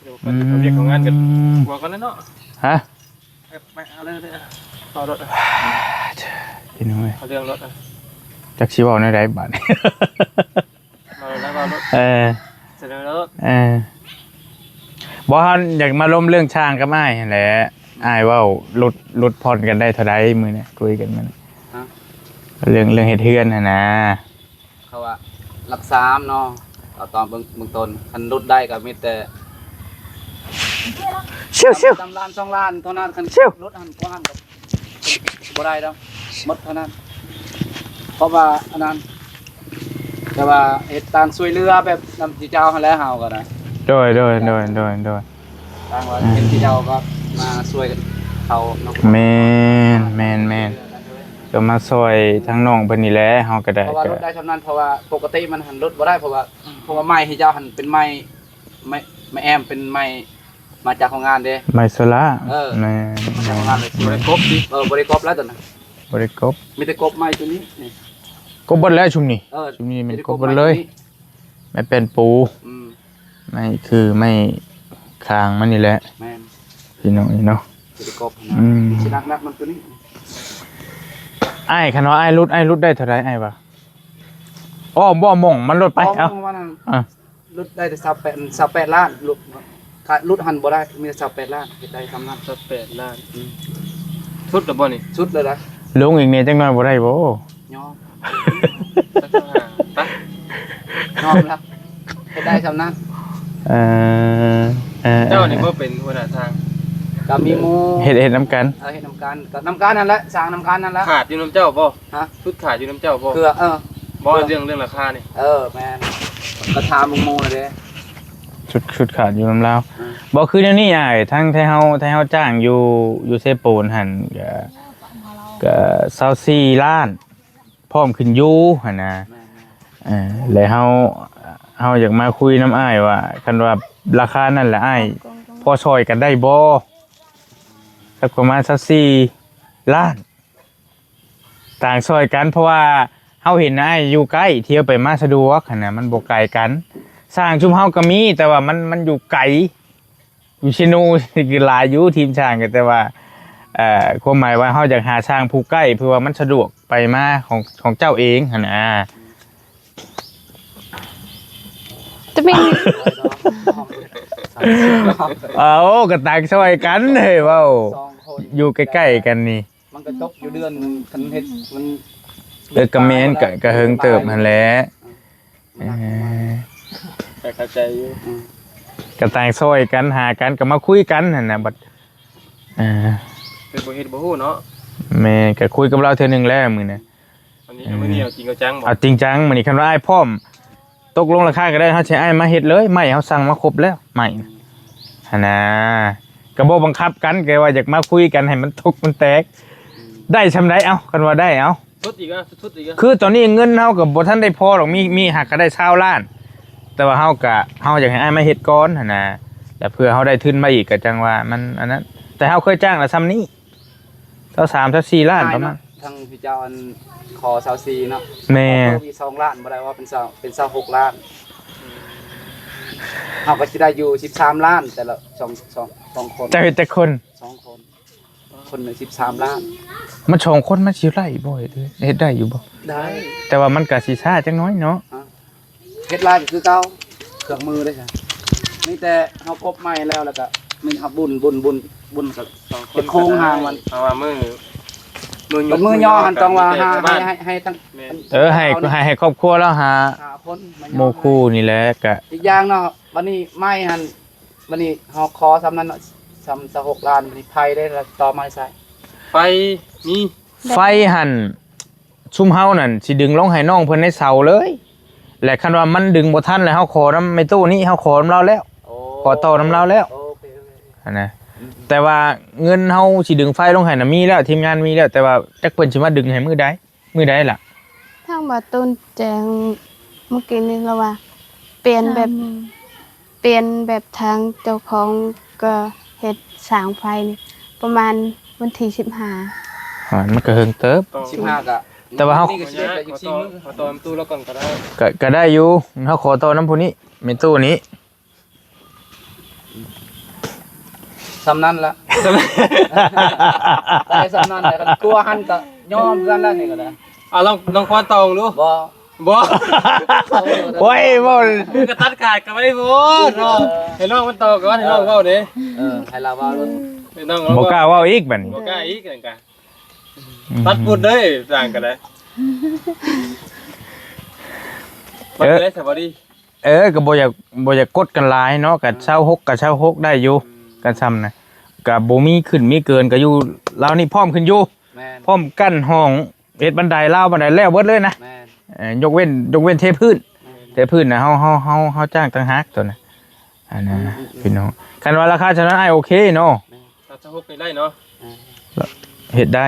ເອົາວຽກເອົາງານກັນ ອືມ ຜົວກ່ອນແລ້ວເນາະ. ຮະ? ເອີ ໄປ ເອົາເລີຍ ເອົາໂລດ ພີ່ນ້ອງເອີຍ ເອົາເລື່ອງໂລດ. ຈັກຊິເວົ້າແນວໃດບາດນີ້. ເວົ້າແລ້ວເວົ້າໂລດ ເອີ ສະເໜີໂລດ ເອີ. ບໍ່ ເຮົາຢາກມາລົມເລື່ອງຊ່າງກັບອ້າຍຫັ້ນແຫຼະ. ອ້າຍເວົ້າຫຼຸດ ຫຼຸດຜ່ອນກັນໄດ້ເທົ່າໃດມື້ນີ້ ຄຸຍກັນມື້ນີ້? ຮະ? ເລື່ອງ ເລື່ອງເຮັດເຮືອນຫັ້ນນາ. ເຂົາວ່າຫຼັກສາມເນາະ ເອົາຕອນເບື້ອງ ເບື້ອງຕົ້ນ ຄັນຫຼຸດໄດ້ກໍມີແຕ່ ຊິວໆ ຕາມລ້ານສອງລ້ານເທົ່ານັ້ນ. ຄັນ ຊິວ ຫຼຸດຫັ້ນກວ່າຫັ້ນກໍບໍ່ໄດ້ດອກ ໝົດເທົ່ານັ້ນ. ເພາະວ່າອັນນັ້ນ ແຕ່ວ່າເຮັດຕ່າງຊ່ວຍເຫຼືອແບບນຳທີ່ເຈົ້າຫັ້ນແຫຼະ ເຮົາກໍໄດ້. ໂດຍ ໂດຍ ໂດຍ ໂດຍ ໂດຍ. ຕ່າງວ່າ ອືມ ເຫັນທີ່ເຈົ້າກໍມາຊ່ວຍກັນເຂົາເນາະ. ແມ່ນ ແມ່ນ ແມ່ນ ກໍມາຊ່ວຍທາງນ້ອງເພິ່ນນີ້ແຫຼະ ເຮົາກໍໄດ້. ເພາະວ່າລົດໄດ້ສ່ຳນັ້ນ ເພາະວ່າປົກກະຕິມັນຫັ້ນລົດບໍ່ໄດ້ ເພາະວ່າ ເພາະວ່າໄມ້ໃຫ້ເຈົ້າຫັ້ນເປັນໄມ້ ໄມ້ ໄມ້ແອ້ມ ເປັນໄມ້ມາຈາກໂຮງງານເດ້ ໄມ້ໂຊລາ. ເອີ ແມ່ນ ມາຈາກໂຮງງານເລີຍ ບໍ່ໄດ້ກົບຕິ? ເອີ ບໍ່ໄດ້ກົບແລ້ວຕົວນັ້ນ ບໍ່ໄດ້ກົບ ມີແຕ່ກົບໄມ້ຕົວນີ້ ນີ້ ກົບເບິດແລ້ວຊຸມນີ້. ເອີ ຊຸມນີ້ແມ່ນກົບເບິດເລີຍ ໄມ້ແປ້ນປູ. ອືມ ໄມ້ຄືໄມ້ຄາງມັນນີ້ແຫຼະ. ແມ່ນ ພີ່ນ້ອງເອີຍເນາະ ຊິໄດ້ກົບນະ. ອືມ ຊິໜັກໆ ມັນຕົວນີ້. ອ້າຍ ຄັນວ່າອ້າຍຫຼຸດ ອ້າຍຫຼຸດໄດ້ເທົ່າໃດອ້າຍວ່າ? ອ້ອມບໍ່ ໝ່ອງມັນໂລດໄປ. ເອົາ ອ້ອມວ່ານັ້ນ ອ່າ ຫຼຸດໄດ້ແຕ່ຊາວແປດ ຊາວແປດລ້ານ ຫຼຸດ ຖ້າຫຼຸດຫັ້ນບໍ່ໄດ້ ມີແຕ່ຊາວແປດລ້ານ ເຮັດໄດ້ສ່ຳນັ້ນ. ຊາວແປດລ້ານ ອືມ ສຸດແລ້ວບໍ່ນີ້? ສຸດແລ້ວນະ. ລົງອີກແດ່ຈັກໜ້ອຍບໍ່ໄດ້ບໍ່? ຍອມ ຍອມແລ້ວ ເຮັດໄດ້ສ່ຳນັ້ນ. ເອີ ເອີ ເຈົ້ານີ້ບໍ່ເປັນຫົວໜ້າຊ່າງ? ກໍມີໝູ່ເຮັດ ເຮັດນຳກັນ. ເອີ ເຮັດນຳກັນ ກໍນຳກັນນັ້ນແຫຼະ ສ້າງນຳກັນນັ້ນແຫຼະ. ຂາດຢູ່ນຳເຈົ້າບໍ່? ຮະ? ຊຸດຂາດຢູ່ນຳເຈົ້າບໍ່? ເຄືອ ເອີ ບໍ່ ເຄືອ ເລື່ອງ ເລື່ອງລາຄານີ້. ເອີ ແມ່ນ ກໍຖາມໝູ່ໆແຫຼະເດ້. ຊຸດ ຊຸດຂາດຢູ່ນຳລາວ. ອືມ ບໍ່ ຄືແນວນີ້ອ້າຍ ທາງໄທເຮົາ ໄທເຮົາຈ້າງຢູ່ ຢູ່ເຊໂປນຫັ້ນ ກໍ ກໍຊາວສີ່ລ້ານ ພ້ອມຂຶ້ນຢູ່ຫັ້ນນະ. ແມ່ນໆ ເອີ ແລະເຮົາ ເຮົາຢາກມາຄຸຍນຳອ້າຍວ່າ ຄັນວ່າລາຄານັ້ນລະອ້າຍພໍຊ່ອຍກັນໄດ້ບໍ່? ສັກປະມານຊາວສີ່ລ້ານ ຕ່າງຊ່ອຍກັນ ເພາະວ່າເຮົາເຫັນອ້າຍຢູ່ໃກ້ ທ່ຽວໄປມາສະດວກຫັ້ນນະ ມັນບໍ່ໄກກັນ. ຊ່າງຊຸມເຮົາກໍມີ ແຕ່ວ່າມັນ ມັນຢູ່ໄກ ຢູ່ເຊໂນ ຄືຫຼາຍຢູ່ທີມຊ່າງກໍ ແຕ່ວ່າ ເອີ ຄວາມໝາຍວ່າເຮົາຢາກຫາຊ່າງຜູ້ໃກ້ ເພື່ອວ່າມັນສະດວກໄປມາຂອງ ຂອງເຈົ້າເອງຫັ້ນນະ. ຕະເປັນ ເອົາ ກໍຕ່າງຊ່ອຍກັນເດ້ເວົ້າ ສອງຄົນ ຢູ່ໃກ້ໆກັນນີ້ ມັນກໍຕົກຢູ່ເດືອນໜຶ່ງ ຄັນເຮັດມັນ ເອີ ກໍແມ່ນ ກໍ ກໍເຫິງເຕີບຫັ້ນແຫຼະ. ເອີ ກໍເຂົ້າໃຈຢູ່ ອືມ ກໍຕ່າງຊ່ອຍກັນ ຫາກັນ ກໍມາຄຸຍກັນຫັ້ນນະ. ບັດ ເອີ ເຮັດບໍ່ເຮັດບໍ່ຮູ້ເນາະ. ແມ່ນ ກໍຄຸຍກັບລາວເທື່ອໜຶ່ງແລ້ວມື້ນີ້. ອັນນີ້ ອືມ ມື້ນີ້ເອົາຈິງເອົາຈັງບໍ່? ເອົາຈິງຈັງມື້ນີ້. ຄັນວ່າອ້າຍພ້ອມຕົກລົງລາຄາກໍໄດ້ ເຮົາຊິໃຫ້ອ້າຍມາເຮັດເລີຍ. ໄມ້ເຮົາສັ່ງມາຄົບແລ້ວ ໄມ້ຫັ້ນນະ ກໍບໍ່ບັງຄັບກັນ ແຕ່ວ່າຢາກມາຄຸຍກັນໃຫ້ມັນຕົກມັນແຕກ. ອືມ ໄດ້ຊ່ຳໃດ ເອົ້າ ຄັນວ່າໄດ້ ເອົ້າ ສຸດອີກ ສຸດອີກ. ຄືຕອນນີ້ເງິນເຮົາກໍບໍ່ທັນໄດ້ພໍດອກ ມີ ມີຫາກກໍໄດ້ຊາວລ້ານ ແຕ່ວ່າເຮົາກໍ ເຮົາຢາກໃຫ້ອ້າຍມາເຮັດກ່ອນຫັ້ນນະ ແລ້ວເພື່ອເຮົາໄດ້ທຶນມາອີກກໍຈັ່ງວ່າມັນອັນນັ້ນ. ແຕ່ເຮົາເຄີຍຈ້າງລະຊ່ຳນີ້ ຊາວສາມ ຊາວສີ່ລ້ານປະມານ. ທາງພີ່ເຈົ້າອັນຂໍຊາວສີ່ເນາະ. ແມ່ນ ເພີ່ມອີກສອງລ້ານ ບໍ່ໄດ້ວ່າເປັນຊາວ ເປັນຊາວຫົກລ້ານ. ເຮົາກໍຊິໄດ້ຢູ່ສິບສາມລ້ານ ແຕ່ລະສອງ ສອງ ສອງຄົນ. ເຈົ້າເຮັດຈັກຄົນ? ສອງຄົນ. ຄົນລະສິບສາມລ້ານ. ມັນສອງຄົນມັນຊິໄດ້ບໍ່? ເຮັດ ເຮັດໄດ້ຢູ່ບໍ່? ໄດ້ ແຕ່ວ່າມັນກະຊິຊ້າຈັກໜ້ອຍເນາະ. ຮະ? ເຮັດຫຼາຍກໍຄືເກົ່າ ເຄື່ອງມືເດ້. ມີແຕ່ເຮົາກົບໄມ້ແລ້ວ ແລ້ວກະມີເຮົາບຸນ ບຸນ ບຸນ ບຸນສອງຄົນ ເຮັດໂຄງຮ່າງມັນ. ເພາະວ່າມື້ ມື້ ມື້ຍໍຫັ້ນຕ້ອງວ່າ ໃຫ້ ໃຫ້ ໃຫ້ທັງ ແມ່ນ ເອີ ໃຫ້ ໃຫ້ ໃຫ້ຄອບຄົວລາວຫາ ຫາຄົນມາຍໍ ໝູ່ຄູ່ນີ້ແຫຼະ. ກະອີກຢ່າງເນາະ ບັດນີ້ໄມ້ຫັ້ນ ບັດນີ້ເຮົາຂໍສ່ຳນັ້ນເນາະ ສ່ຳຊາວຫົກລ້ານ ບັດນີ້ໄຟເດ້ ລະຕໍ່ມາໃສ່ ໄຟມີ ໄຟຫັ້ນ ຊຸມເຮົານັ້ນຊິດຶງລົງໃຫ້ນ້ອງເພິ່ນໃນເສົາເລີຍ ແລະ ຄັນວ່າມັນດຶງບໍ່ທັນ ແລ້ວເຮົາຂໍນຳແມ່ຕູ້ນີ້ ເຮົາຂໍນຳລາວແລ້ວ. ໂອ້ ຂໍຕໍ່ນຳລາວແລ້ວ. ໂອເຄ ຫັ້ນນະ. ອືມ ແຕ່ວ່າເງິນເຮົາຊິດຶງໄຟລົງໃຫ້ນະມີແລ້ວ ທີມງານມີແລ້ວ ແຕ່ວ່າຈັກເພິ່ນຊິມາດຶງໃຫ້ມື້ໃດ ມື້ໃດລະ? ບ່າວຕູນແຈ້ງມື້ກີ້ນີ້ລາວວ່າ ປ່ຽນແບບ ປ່ຽນແບບທາງເຈົ້າຂອງກໍເຮັດສ້າງໄຟນີ້ ປະມານວັນທີສິບຫ້າ. ອ່າ ມັນກໍເຫິງເຕີບ. ສິບຫ້າກໍ ແຕ່ວ່າເຮົາ ນີ້ກໍສິບເອັດແລ້ວ ອີກສີ່ມື້ ຂໍຕໍ່ນຳຕູ້ລາວກ່ອນກໍໄດ້. ກໍ ກໍໄດ້ຢູ່ ເຮົາຂໍຕໍ່ນຳຜູ້ນີ້ ແມ່ຕູ້ນີ້. ສ່ຳນັ້ນລະ ໄດ້ສ່ຳນັ້ນແຫຼະ ຄັນກວ່າຫັ້ນກໍຍອມຄືກັນລະ ນີ້ກໍໄດ້. ເອົາ ລອງ ລອງຄວນຕໍ່ເບິ່ງດູ. ບໍ່ ບໍ່ ໂອ້ຍ ເວົ້າ ມັນກໍຕັດຂາດກັນໄວ້ໂພດເນາະ. ໃຫ້ນ້ອງມັນຕໍ່ກ່ອນ ໃຫ້ນ້ອງເວົ້າເດ້. ເອີ ໃຫ້ລາວເວົ້າໂລດ ໃຫ້ນ້ອງເວົ້າ. ບໍ່ກ້າເວົ້າອີກບັດນີ້ ບໍ່ກ້າອີກນັ້ນກະ ອືມ ຕັດພຸດເດ້ ສ້າງກໍໄດ້. ເອີ ເອີ ກໍບໍ່ຢາກ ບໍ່ຢາກກົດກັນຫຼາຍເນາະ ກໍ ອືມ ຊາວຫົກກໍຊາວຫົກໄດ້ຢູ່. ອືມ ກັນຊ່ຳນະ ກໍບໍ່ມີຂຶ້ນມີເກີນ ກໍຢູ່ລາວນີ້ພ້ອມຂຶ້ນຢູ່. ແມ່ນ ພ້ອມກັ້ນຫ້ອງ ເຮັດບັນໄດລາວບັນໄດແລ້ວເບິດເລີຍນະ. ແມ່ນ ເອີ ຍົກເວັ້ນ ຍົກເວັ້ນເທພື້ນ. ແມ່ນ ເທພື້ນນະ ເຮົາ ເຮົາ ເຮົາ ເຮົາຈ້າງຕ່າງຫາກໂຕນະ ອັນນັ້ນນະ. ອືມ ພີ່ນ້ອງ ຄັນວ່າລາຄາສ່ຳນັ້ນ ອ້າຍໂອເຄເນາະ. ແມ່ນ ຕັດຊາວຫົກນີ້ໄດ້ເນາະ. ແມ່ນ ເຮັດໄດ້.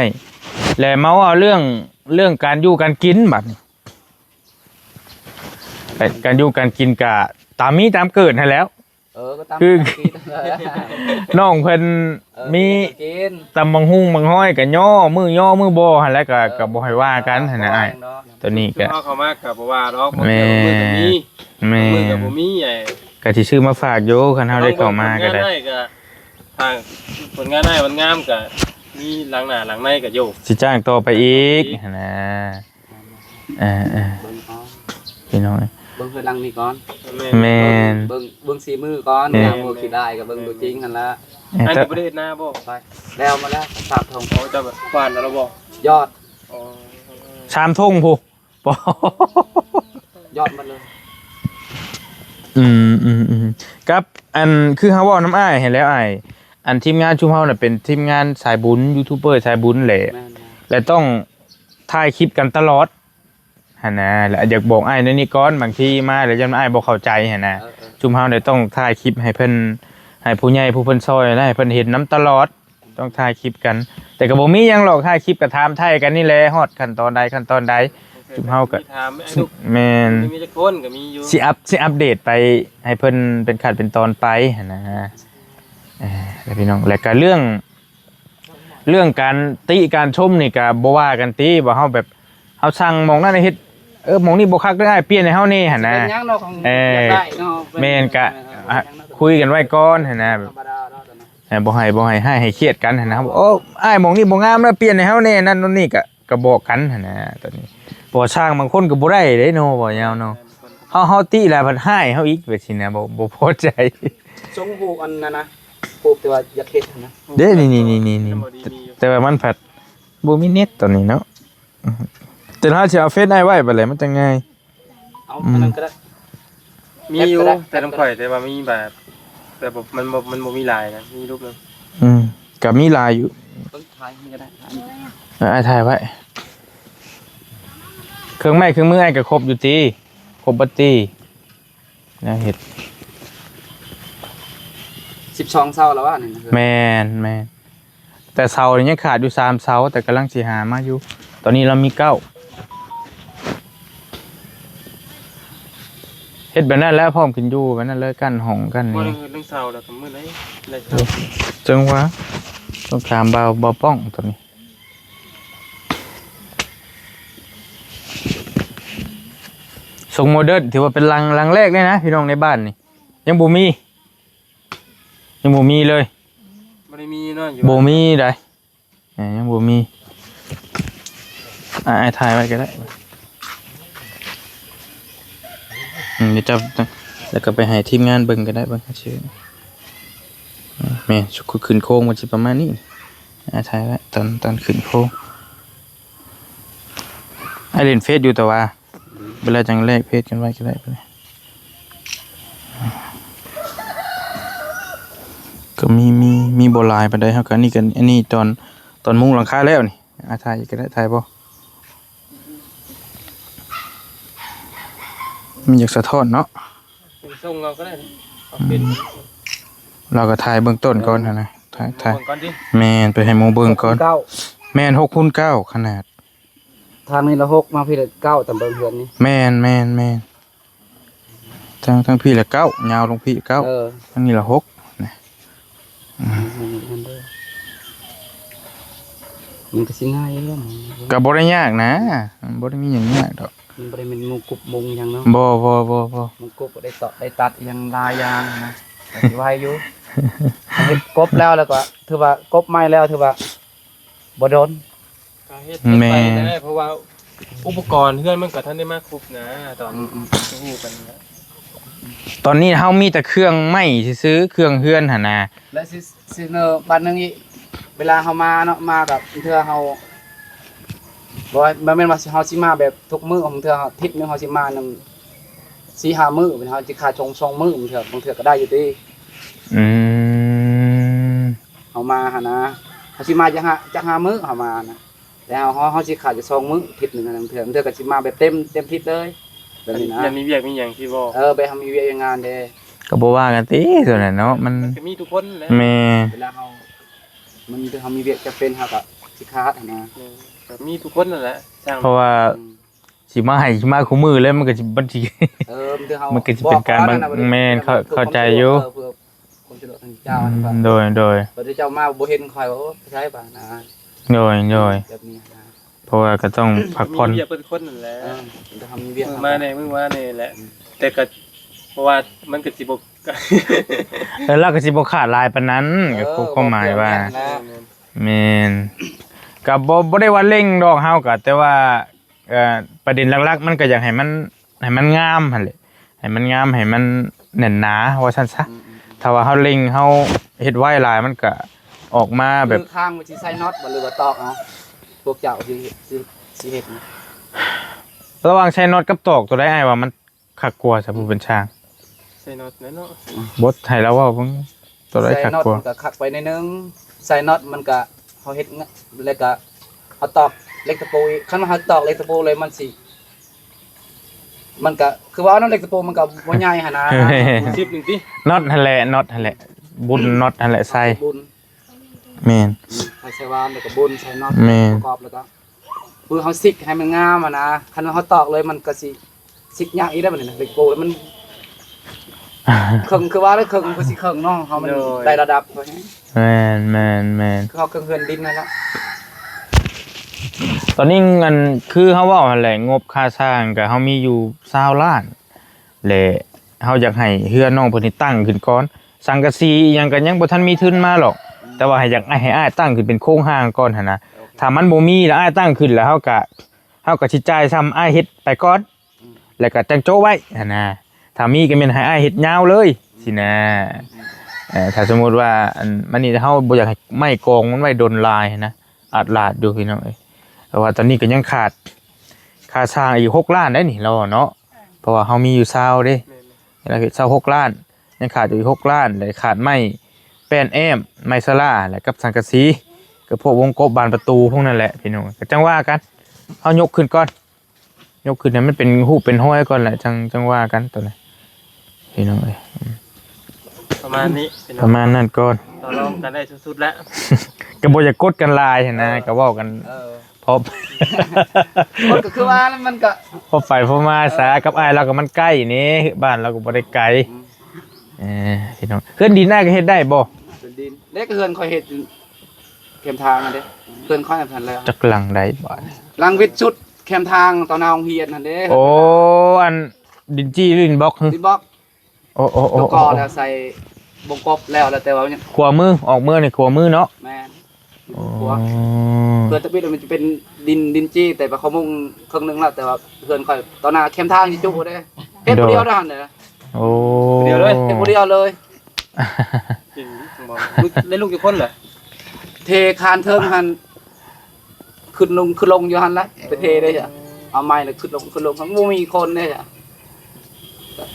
ແລະມາເວົ້າເລື່ອງ ເລື່ອງການຢູ່ການກິນບັດນີ້. ການຢູ່ການກິນກະຕາມມີຕາມເກີດຫັ້ນແຫຼ້ວ. ເອີ ກໍຕາມ ຄື ຕາມກີດ ນ້ອງເພິ່ນ ເອີ ມີ ຕຳບັກຫຸ່ງບັກຫອຍກໍຍໍ ມື້ຍໍມື້ບໍ່ຫັ້ນແຫຼະ ກໍ ເອີ ກໍບໍ່ໃຫ້ວ່າກັນຫັ້ນນະອ້າຍ. ໂຕນີ້ກໍ ເຮົາເຂົ້າມາກໍບໍ່ວ່າດອກ. ແມ່ນ ບາງມື້ກໍມີ ແມ່ນ ບາງມື້ກໍບໍ່ມີ. ກໍຊິຊື້ມາຝາກຢູ່ ຄັນເຮົາໄດ້ເຂົ້າມາກໍໄດ້. ຜົນງານອ້າຍກໍ ຖ້າຜົນງານອ້າຍມັນງາມກໍມີຫຼັງໜ້າຫຼັງໃນກໍຢູ່ ຊິຈ້າງຕໍ່ໄປອີກຫັ້ນນະ. ເອີ ເອີ ເບິ່ງເອົາ ພີ່ນ້ອງເອີຍ ເບິ່ງເຮືອນຫຼັງນີ້ກ່ອນ. ແມ່ນ ແມ່ນ ເບິ່ງ ເບິ່ງສີມືກ່ອນ. ແມ່ນ ຍາມບໍ່ຂີ້ດ້າຍກໍເບິ່ງຕົວຈິງຫັ້ນລະ. ເອີ ອັນນີ້ບໍ່ໄດ້ເຮັດນາບໍ່? ໄປ ແລ້ວມາແລ້ວ ສາມທົ່ງ. ອໍ ເຈົ້າກວາດແລ້ວບໍ່? ຍອດ ອໍ ສາມທົ່ງພຸ້ນ. ຍອດໝົດເລີຍ. ອືມ ອືມ ອືມ ກັບອັນ ຄືເຮົາເວົ້ານຳອ້າຍຫັ້ນແຫຼະອ້າຍ ອັນທີມງານຊຸມເຮົານະເປັນທີມງານສາຍບຸນ ຢູທູບເບີສາຍບຸນແຫຼະ. ແມ່ນໆ ແລະຕ້ອງ ຖ່າຍຄລິບກັນຕະຫຼອດຫັ້ນນະ ແລະຢາກບອກອ້າຍແນວນີ້ກ່ອນ ບາງທີມາແລ້ວຢ້ານອ້າຍບໍ່ເຂົ້າໃຈຫັ້ນນະ. ເອີ ເອີ ຊຸມເຮົາໄດ້ຕ້ອງຖ່າຍຄລິບໃຫ້ເພິ່ນ ໃຫ້ຜູ້ໃຫຍ່ຜູ້ເພິ່ນຊ່ອຍນະ ໃຫ້ເພິ່ນເຫັນນຳຕະຫຼອດ ຕ້ອງຖ່າຍຄລິບກັນ. ແຕ່ກໍບໍ່ມີຫຍັງຫຼອກ ຖ່າຍຄລິບກໍຖາມໄຖ່ກັນນີ້ແຫຼະ ຮອດຂັ້ນຕອນໃດ ຂັ້ນຕອນໃດ ຊຸມເຮົາກໍ ມີຖາມ ແມ່ນ ມີຈັກຄົນກໍມີຢູ່ ຊິອັບ ຊິອັບເດດໄປໃຫ້ເພິ່ນເປັນຂັ້ນເປັນຕອນໄປຫັ້ນນະ. ເອີ ແລ້ວພີ່ນ້ອງ ແລ້ວກໍເລື່ອງ ເລື່ອງການຕິການຊົມນີ້ກະບໍ່ວ່າກັນຕິ ວ່າເຮົາແບບ ເຮົາສັ່ງໝ່ອງນັ້ນໃຫ້ເຮັດ ເອີ ໝ່ອງນີ້ບໍ່ຄັກເດີອ້າຍ ປ່ຽນໃຫ້ເຮົາແດ່ຫັ້ນນະ. ເອີ ແມ່ນ ກະ ອ່າ ຄຸຍກັນໄວ້ກ່ອນຫັ້ນນະ ບໍ່ໃຫ້ ບໍ່ໃຫ້ຮ້າຍໃຫ້ຄຽດກັນຫັ້ນນະ. ໂອ້ ອ້າຍ ໝ່ອງນີ້ບໍ່ງາມນະ ປ່ຽນໃຫ້ເຮົາແດ່ ນັ້ນໂນ່ນນີ້ ກະ ກະບອກກັນຫັ້ນນະ. ຕອນນີ້ ເພາະວ່າຊ່າງບາງຄົນກໍບໍ່ໄດ້ເດ້ເນາະ ບໍ່ຍາວເນາະ ເຮົາ ເຮົາຕິແລ້ວພັດຮ້າຍເຮົາອີກ ແບບຊີ້ນະ ບໍ່ ບໍ່ພໍໃຈ. ຊົງຮູບອັນນັ້ນນະ ຮູບທີ່ວ່າຢາກເຮັດຫັ້ນນະ. ເດ້ ນີ້ ນີ້ ນີ້ ນີ້ ແຕ່ວ່າມັນພັດບໍ່ມີເນັດຕອນນີ້ເນາະ. ແຕ່ເຮົາຊິເອົາເຟສອ້າຍໄວ້ບັດແຫຼະ ມັນຈັ່ງງ່າຍ. ເອົາ ອືມ ອັນນັ້ນກໍໄດ້ ມີຢູ່ ແອັບກໍໄດ້ ແຕ່ນຳຂ້ອຍ ແຕ່ວ່າມີແບບ ແຕ່ບໍ່ ມັນບໍ່ ມັນບໍ່ມີຫຼາຍນະ ມີຮູບໜຶ່ງ. ອືມ ກໍມີຫຼາຍຢູ່ ເບິ່ງ ຖ່າຍນີ້ກໍໄດ້ ເອີ ອ້າຍຖ່າຍໄວ້. ເຄື່ອງໄມ້ເຄື່ອງມືອ້າຍກໍຄົບຢູ່ຕິ ຄົບເບິດຕິ ແນວເຮັດ. ສິບສອງເສົາແລ້ວວະນີ້ນະ? ແມ່ນ ແມ່ນ ແຕ່ເສົານີ້ຍັງຂາດຢູ່ສາມເສົາ ແຕ່ກຳລັງຊິຫາມາຢູ່. ຕອນນີ້ລາວມີເກົ້າ ເຮັດແບບນັ້ນແຫຼະ ພ້ອມຂຶ້ນຢູ່ແບບນັ້ນເລີຍ ກັ້ນຫ້ອງກັ້ນຫຍັງ. ບໍ່ໄດ້ເຮັດເລື່ອງເສົາແລ້ວກໍມື້ໃດໄດ້ເສົາ. ເອີ ຈັ່ງວ່າ ຕ້ອງຖາມບ່າວ ບ່າວປ້ອງໂຕນີ້. ຊົງໂມເດີນ ຖືວ່າເປັນຫຼັງ ຫຼັງແລກເລີຍນະ ພີ່ນ້ອງໃນບ້ານນີ້ ຍັງບໍ່ມີ ຍັງບໍ່ມີເລີຍ. ບໍ່ໄດ້ມີເນາະ ຢູ່ ບໍ່ມີໃດ. ເອີ ຍັງບໍ່ມີ. ອ່າ ອ້າຍຖ່າຍໄວ້ກໍໄດ້. ອືມ ດຽວຈັບ ແລ້ວກໍໄປໃຫ້ທີມງານເບິ່ງກໍໄດ້ ເບິ່ງຊື່. ແມ່ນ ຂຶ້ນໂຄງມັນຊິປະມານນີ້. ອ່າ ຖ່າຍໄວ້ຕອນ ຕອນຂຶ້ນໂຄງ. ອ້າຍຫຼິ້ນເຟສຢູ່ ແຕ່ວ່າເວລາຈັ່ງແລກເຟສກັນໄວ້ກໍໄດ້. ກໍມີ ມີ ມີບໍ່ຫຼາຍປານໃດ. ເຮົາກໍ ອັນນີ້ກໍ ອັນນີ້ຕອນ ຕອນມຸງຫຼັງຄາແລ້ວນີ້. ອ່າ ຖ່າຍອີກກໍໄດ້ ຖ່າຍບໍ່? ມັນຢາກສະທ້ອນເນາະ. ສົ່ງເອົາກໍໄດ້ ເອົາເຟສ ອືມ ເຮົາກໍຖ່າຍເບື້ອງຕົ້ນກ່ອນຫັ້ນນະ ຖ່າຍ ຖ່າຍ ເບິ່ງກ່ອນຕິ. ແມ່ນ ໄປໃຫ້ໝູ່ເບິ່ງກ່ອນ. ແມ່ນ ຫົກຄູນເກົ້າ ຂະໜາດ ທາງນີ້ລະຫົກ ມາພີ້ລະເກົ້າ ຕາມເບິ່ງເຮືອນນີ້. ແມ່ນໆໆ ທາງ ທາງພີ້ລະເກົ້າ ຍາວລົງພີ້ເກົ້າ ເອີ ທາງນີ້ລະຫົກນະ. ອືມ ມັນກະຊິງ່າຍຢູ່ແລ້ວ ມັນກະບໍ່ໄດ້ຍາກນະ ມັນບໍ່ໄດ້ມີຫຍັງຍາກດອກ. ມັນບໍ່ໄດ້ແມ່ນມຸງກຸບມຸງຫຍັງເນາະ. ບໍ່ໆໆໆ ມຸງກຸບກະໄດ້ຕອກໄດ້ຕັດອີ່ຫຍັງຫຼາຍຢ່າງນະ ກະຊິໄວຢູ່. ເຮັດກົບແລ້ວ ແລ້ວກະຖືວ່າກົບໃໝ່ແລ້ວ ຖືວ່າບໍ່ດົນ. ກະເຮັດໄປ ແມ່ນ ໄດ້ ເພາະວ່າອຸປະກອນເຮືອນມັນກະທັນໄດ້ມາຄົບນະ ຕອນ ອືມໆ ຮູ້ກັນນະ. ຕອນນີ້ເຮົາມີແຕ່ເຄື່ອງໄມ້ຊື່ໆ ເຄື່ອງເຮືອນຫັ້ນນະ ແລະຊິ ຊິເນີບັດໜຶ່ງອີກ ເວລາເຮົາມາເນາະ ມາກະເທື່ອເຮົາ ບໍ່ ບໍ່ແມ່ນວ່າເຮົາຊິມາແບບທຸກມື້ ບາງເທື່ອເຮົາ ທິດໜຶ່ງເຮົາຊິມານຳສີ່ຫ້າມື້ ເຮົາຊິຂາດສອງ ສອງມື້ ບາງເທື່ອ ບາງເທື່ອກະໄດ້ຢູ່ຕິ. ອືມ ເຮົາມາຫັ້ນນະ ເຮົາຊິມາຈັກຫ້າ ຈັກຫ້າມື້ເຮົາມານະ ແຕ່ເຮົາ ເຮົາ ເຮົາຊິຂາດຢູ່ສອງມື້ ທິດໜຶ່ງຫັ້ນນະ ບາງເທື່ອ ບາງເທື່ອກະຊິມາແບບເຕັມ ເຕັມທິດເລີຍ ແບບນີ້ນະ. ຄັນມີວຽກມີຫຍັງທີ່ບໍ່ ເອີ ແບບເຮົາມີວຽກມີງານເດ້ ກະບໍ່ວ່າກັນຕິ ສ່ວນນັ້ນເນາະ ມັນ ມັນກະມີທຸກຄົນແຫຼະ. ແມ່ນ ເວລາເຮົາ ມັນ ເຮົາມີວຽກຈຳເປັນ ເຮົາກະຊິຂາດຫັ້ນນະ. ແມ່ນ ກະມີທຸກຄົນຫັ້ນແຫຼະ ຊ່າງ ເພາະວ່າ ອືມ ຊິມາໃຫ້ ຊິມາຄູ່ມື້ເລີຍ ມັນກະຊິ ມັນຊິ ເອີ ມັນກະຊິເປັນການ ບາງ ບອກເຂົານັ້ນນະ ແມ່ນ ເຂົ້າ ເຂົ້າໃຈຢູ່ ເພື່ອຄວາມສະດວກທາງເຈົ້າ ອືມ ນະ ບາດ ໂດຍໆ ບາດເຈົ້າມາບໍ່ເຫັນຂ້ອຍ ໂອ້ ໄປໃສບາດນະ. ໂດຍໆ ແບບນີ້ນະ ເພາະວ່າກະຕ້ອງພັກຜ່ອນ ມີວຽກເພິ່ນຄົນນັ້ນແຫຼະ. ເອີ ເຮົາມີວຽກ ມື້ມາແດ່ ມື້ມາແດ່ແຫຼະ ອືມ ແຕ່ກະ ເພາະວ່າມັນກະຊິບໍ່ ເອີ ລາວກະຊິບໍ່ຂາດຫຼາຍປານນັ້ນ ເອີ ກະຄືຄວາມໝາຍວ່າ ບໍ່ແມ່ນນະ ແມ່ນ ກະບໍ່ ບໍ່ໄດ້ວ່າເລັ່ງດອກ ເຮົາກະ ແຕ່ວ່າ ເອີ ປະເດັນຫຼັກໆ ມັນກະຢາກໃຫ້ມັນ ໃຫ້ມັນງາມຫັ້ນແຫຼະ ໃຫ້ມັນງາມ ໃຫ້ມັນແໜ້ນໜາ ວ່າຊັ້ນຊະ. ອືມໆໆ ຖ້າວ່າເຮົາເລັ່ງ ເຮົາເຮັດໄວຫຼາຍ ມັນກະອອກມາແບບ ຄືຂ້າງມັນຊິໃສ່ນັອດບໍ່ ຫຼືວ່າຕອກເອົາ? ພວກເຈົ້າຊິ ຊິ ຊິເຮັດນະ ລະຫວ່າງໃສ່ນັອດກັບຕອກ ໂຕໃດອ້າຍວ່າມັນຄັກກວ່າຊະ ຜູ້ເປັນຊ່າງ? ໃສ່ນັອດແຫຼະເນາະ ບົດໃຫ້ລາວເວົ້າເບິ່ງ ໂຕໃດຄັກກວ່າ? ໃສ່ນັອດມັນກະຄັກໄປໜ້ອຍໜຶ່ງ ໃສ່ນັອດມັນກະ ເຮົາເຮັດງະ ແລ້ວກະເຮົາຕອກເຫຼັກຕະປູອີກ ຄັນວ່າເຮົາຕອກເຫຼັກຕະປູເລີຍ ມັນຊິ ມັນກະ ຄືວ່າເນາະ ເຫຼັກຕະປູມັນກະບໍ່ໃຫຍ່ຫັ້ນນະ. ສິບໜຶ່ງຕິ ນັອດຫັ້ນແຫຼະ ນັອດຫັ້ນແຫຼະ ບຸນນັອດຫັ້ນແຫຼະໃສ່ ບຸນ ແມ່ນ ໃສ່ວານ ແລ້ວກະບຸນໃສ່ນັອດ ແມ່ນ ປະກອບ ແລ້ວກະ ຄືເຮົາຊິກໃຫ້ມັນງາມຫັ້ນນະ ຄັນວ່າເຮົາຕອກເລີຍ ມັນກະຊິ ຊິກຍາກອີກໄດ໋ບັດນີ້ນະ ເຫຼັກໂປ້ມັນ ເຄິ່ງ ຄືວ່າແລ້ວ ເຄິ່ງມັນກະຊິເຄິ່ງເນາະ ເຮົາມັນ ໂດຍ ໄດ້ລະດັບ. ແມ່ນໆໆ ຄືເຮົາເຄິ່ງເຮືອນດິນຫັ້ນລະ. ຕອນນີ້ອັນ ຄືເຮົາເວົ້າຫັ້ນແຫຼະ ງົບຄ່າສ້າງກະເຮົາມີຢູ່ຊາວລ້ານ ແລະ ເຮົາຢາກໃຫ້ເຮືອນນ້ອງເພິ່ນນີ້ຕັ້ງຂຶ້ນກ່ອນ ສັງກະສີອີ່ຫຍັງກະຍັງບໍ່ທັນມີທຶນມາຫຼອກ ແຕ່ວ່າໃຫ້ ຢາກໃຫ້ອ້າຍຕັ້ງຂຶ້ນເປັນໂຄງຮ່າງກ່ອນຫັ້ນນະ. ໂອເຄ ຖ້າມັນບໍ່ມີລະ ອ້າຍຕັ້ງຂຶ້ນລະ ເຮົາກະ ເຮົາກະຊິຈ່າຍຊ່ຳອ້າຍເຮັດໄປກ່ອນ ອືມ ແລ້ວກະຈັ່ງໂຈະໄວ້ຫັ້ນນະ ຖ້າມີກະແມ່ນໃຫ້ອ້າຍເຮັດຍາວເລີຍ ອືມ ຊີ້ນະ. ອືມ ເອີ ຖ້າສົມມຸດວ່າ ອັນ ມັນນີ້ເຮົາບໍ່ຢາກໃຫ້ໄມ້ກອງມັນໄວ້ດົນຫຼາຍຫັ້ນນະ ອາດຫຼາດຢູ່ພີ່ນ້ອງເອີຍ. ເພາະວ່າຕອນນີ້ກະຍັງຂາດຄ່າສ້າງອີກຫົກລ້ານໄດ໋ນີ້ ລາວເນາະ ເພາະວ່າເຮົາມີຢູ່ຊາວເດ້ ແມ່ນໆ ເຮົາເຮັດຊາວຫົກລ້ານ ຍັງຂາດຢູ່ອີກຫົກລ້ານ ແລະ ຂາດໄມ້ແປ້ນແອ້ມ ໄມ້ສະຫຼາ ແລະ ກັບສັງກະສີ ກັບພວກວົງກົບບານປະຕູພວກນັ້ນແຫຼະພີ່ນ້ອງ ກະຈັ່ງວ່າກັນ ເຮົາຍົກຂຶ້ນກ່ອນ ຍົກຂຶ້ນໃຫ້ມັນເປັນຮູບເປັນຮອຍກ່ອນແຫຼະ ຈັ່ງ ຈັ່ງວ່າກັນໂຕນັ້ນ ພີ່ນ້ອງເອີຍ. ອືມ ປະມານນີ້ພີ່ນ້ອງ ປະມານນັ້ນກ່ອນ ຕໍ່ລອງກັນໄດ້ສຸດໆແລ້ວ ກະບໍ່ຢາກກົດກັນຫຼາຍຫັ້ນນະ ເອີ ກະເວົ້າກັນ ເອີ ພໍ ມັນກະຄືວ່າແລ້ວ ມັນກະພໍໄປພໍມາຊະ ເອີ ກັບອ້າຍລາວກະມັນໃກ້ນີ້ ບ້ານລາວກະບໍ່ໄດ້ໄກ. ອືມ ເອີ ພີ່ນ້ອງ ເຮືອນດິນອ້າຍກະເຮັດໄດ້ບໍ່? ເຮືອນດິນເດ້ ກະເຮືອນຂ້ອຍເຮັດ ແຄມທາງຫັ້ນເດ້ ເຮືອນຂ້ອຍຫັ້ນແຫຼະ. ຈັກຫຼັງໃດບາດນີ້? ຫຼັງວິດສຸດ ແຄມທາງຕໍ່ໜ້າໂຮງຮຽນຫັ້ນເດ້. ໂອ້ ອັນ ດິນຈີ່ ດິນບລັອກ ດິນບລັອກ. ໂອ້ໆໆໆ ແລ້ວກໍແລ້ວໃສ່ວົງກົບແລ້ວ ແລ້ວແຕ່ວ່າຍັງ ຂວາມື ອອກເມືອນີ້ຂວາມືເນາະ. ແມ່ນ ຂວາ. ອໍ ເຮືອນຕະປິດມັນຈະເປັນດິນ ດິນຈີ່ ແຕ່ວ່າເຂົາມຸງເຄິ່ງໜຶ່ງແລ້ວ ແຕ່ວ່າເຮືອນຂ້ອຍຕໍ່ໜ້າແຄມທາງຊິຈຸເດ້ ເຮັດຜູ້ດຽວເດ້ຫັ້ນເດ້. ໂອ້ ຜູ້ດຽວເລີຍ ເຮັດຜູ້ດຽວເລີຍ. ເປັນ ລູກ ໄດ້ລູກຈັກຄົນລະ? ເທຄານເທິງຫັ້ນ ຂຶ້ນລົງ ຂຶ້ນລົງຢູ່ຫັ້ນລະ ໄປເທເດ້ຈ້ະ. ເອົາໄມ້ລະຂຶ້ນລົງ ຂຶ້ນລົງ ບໍ່ມີຄົນເດ້ຈ້ະ.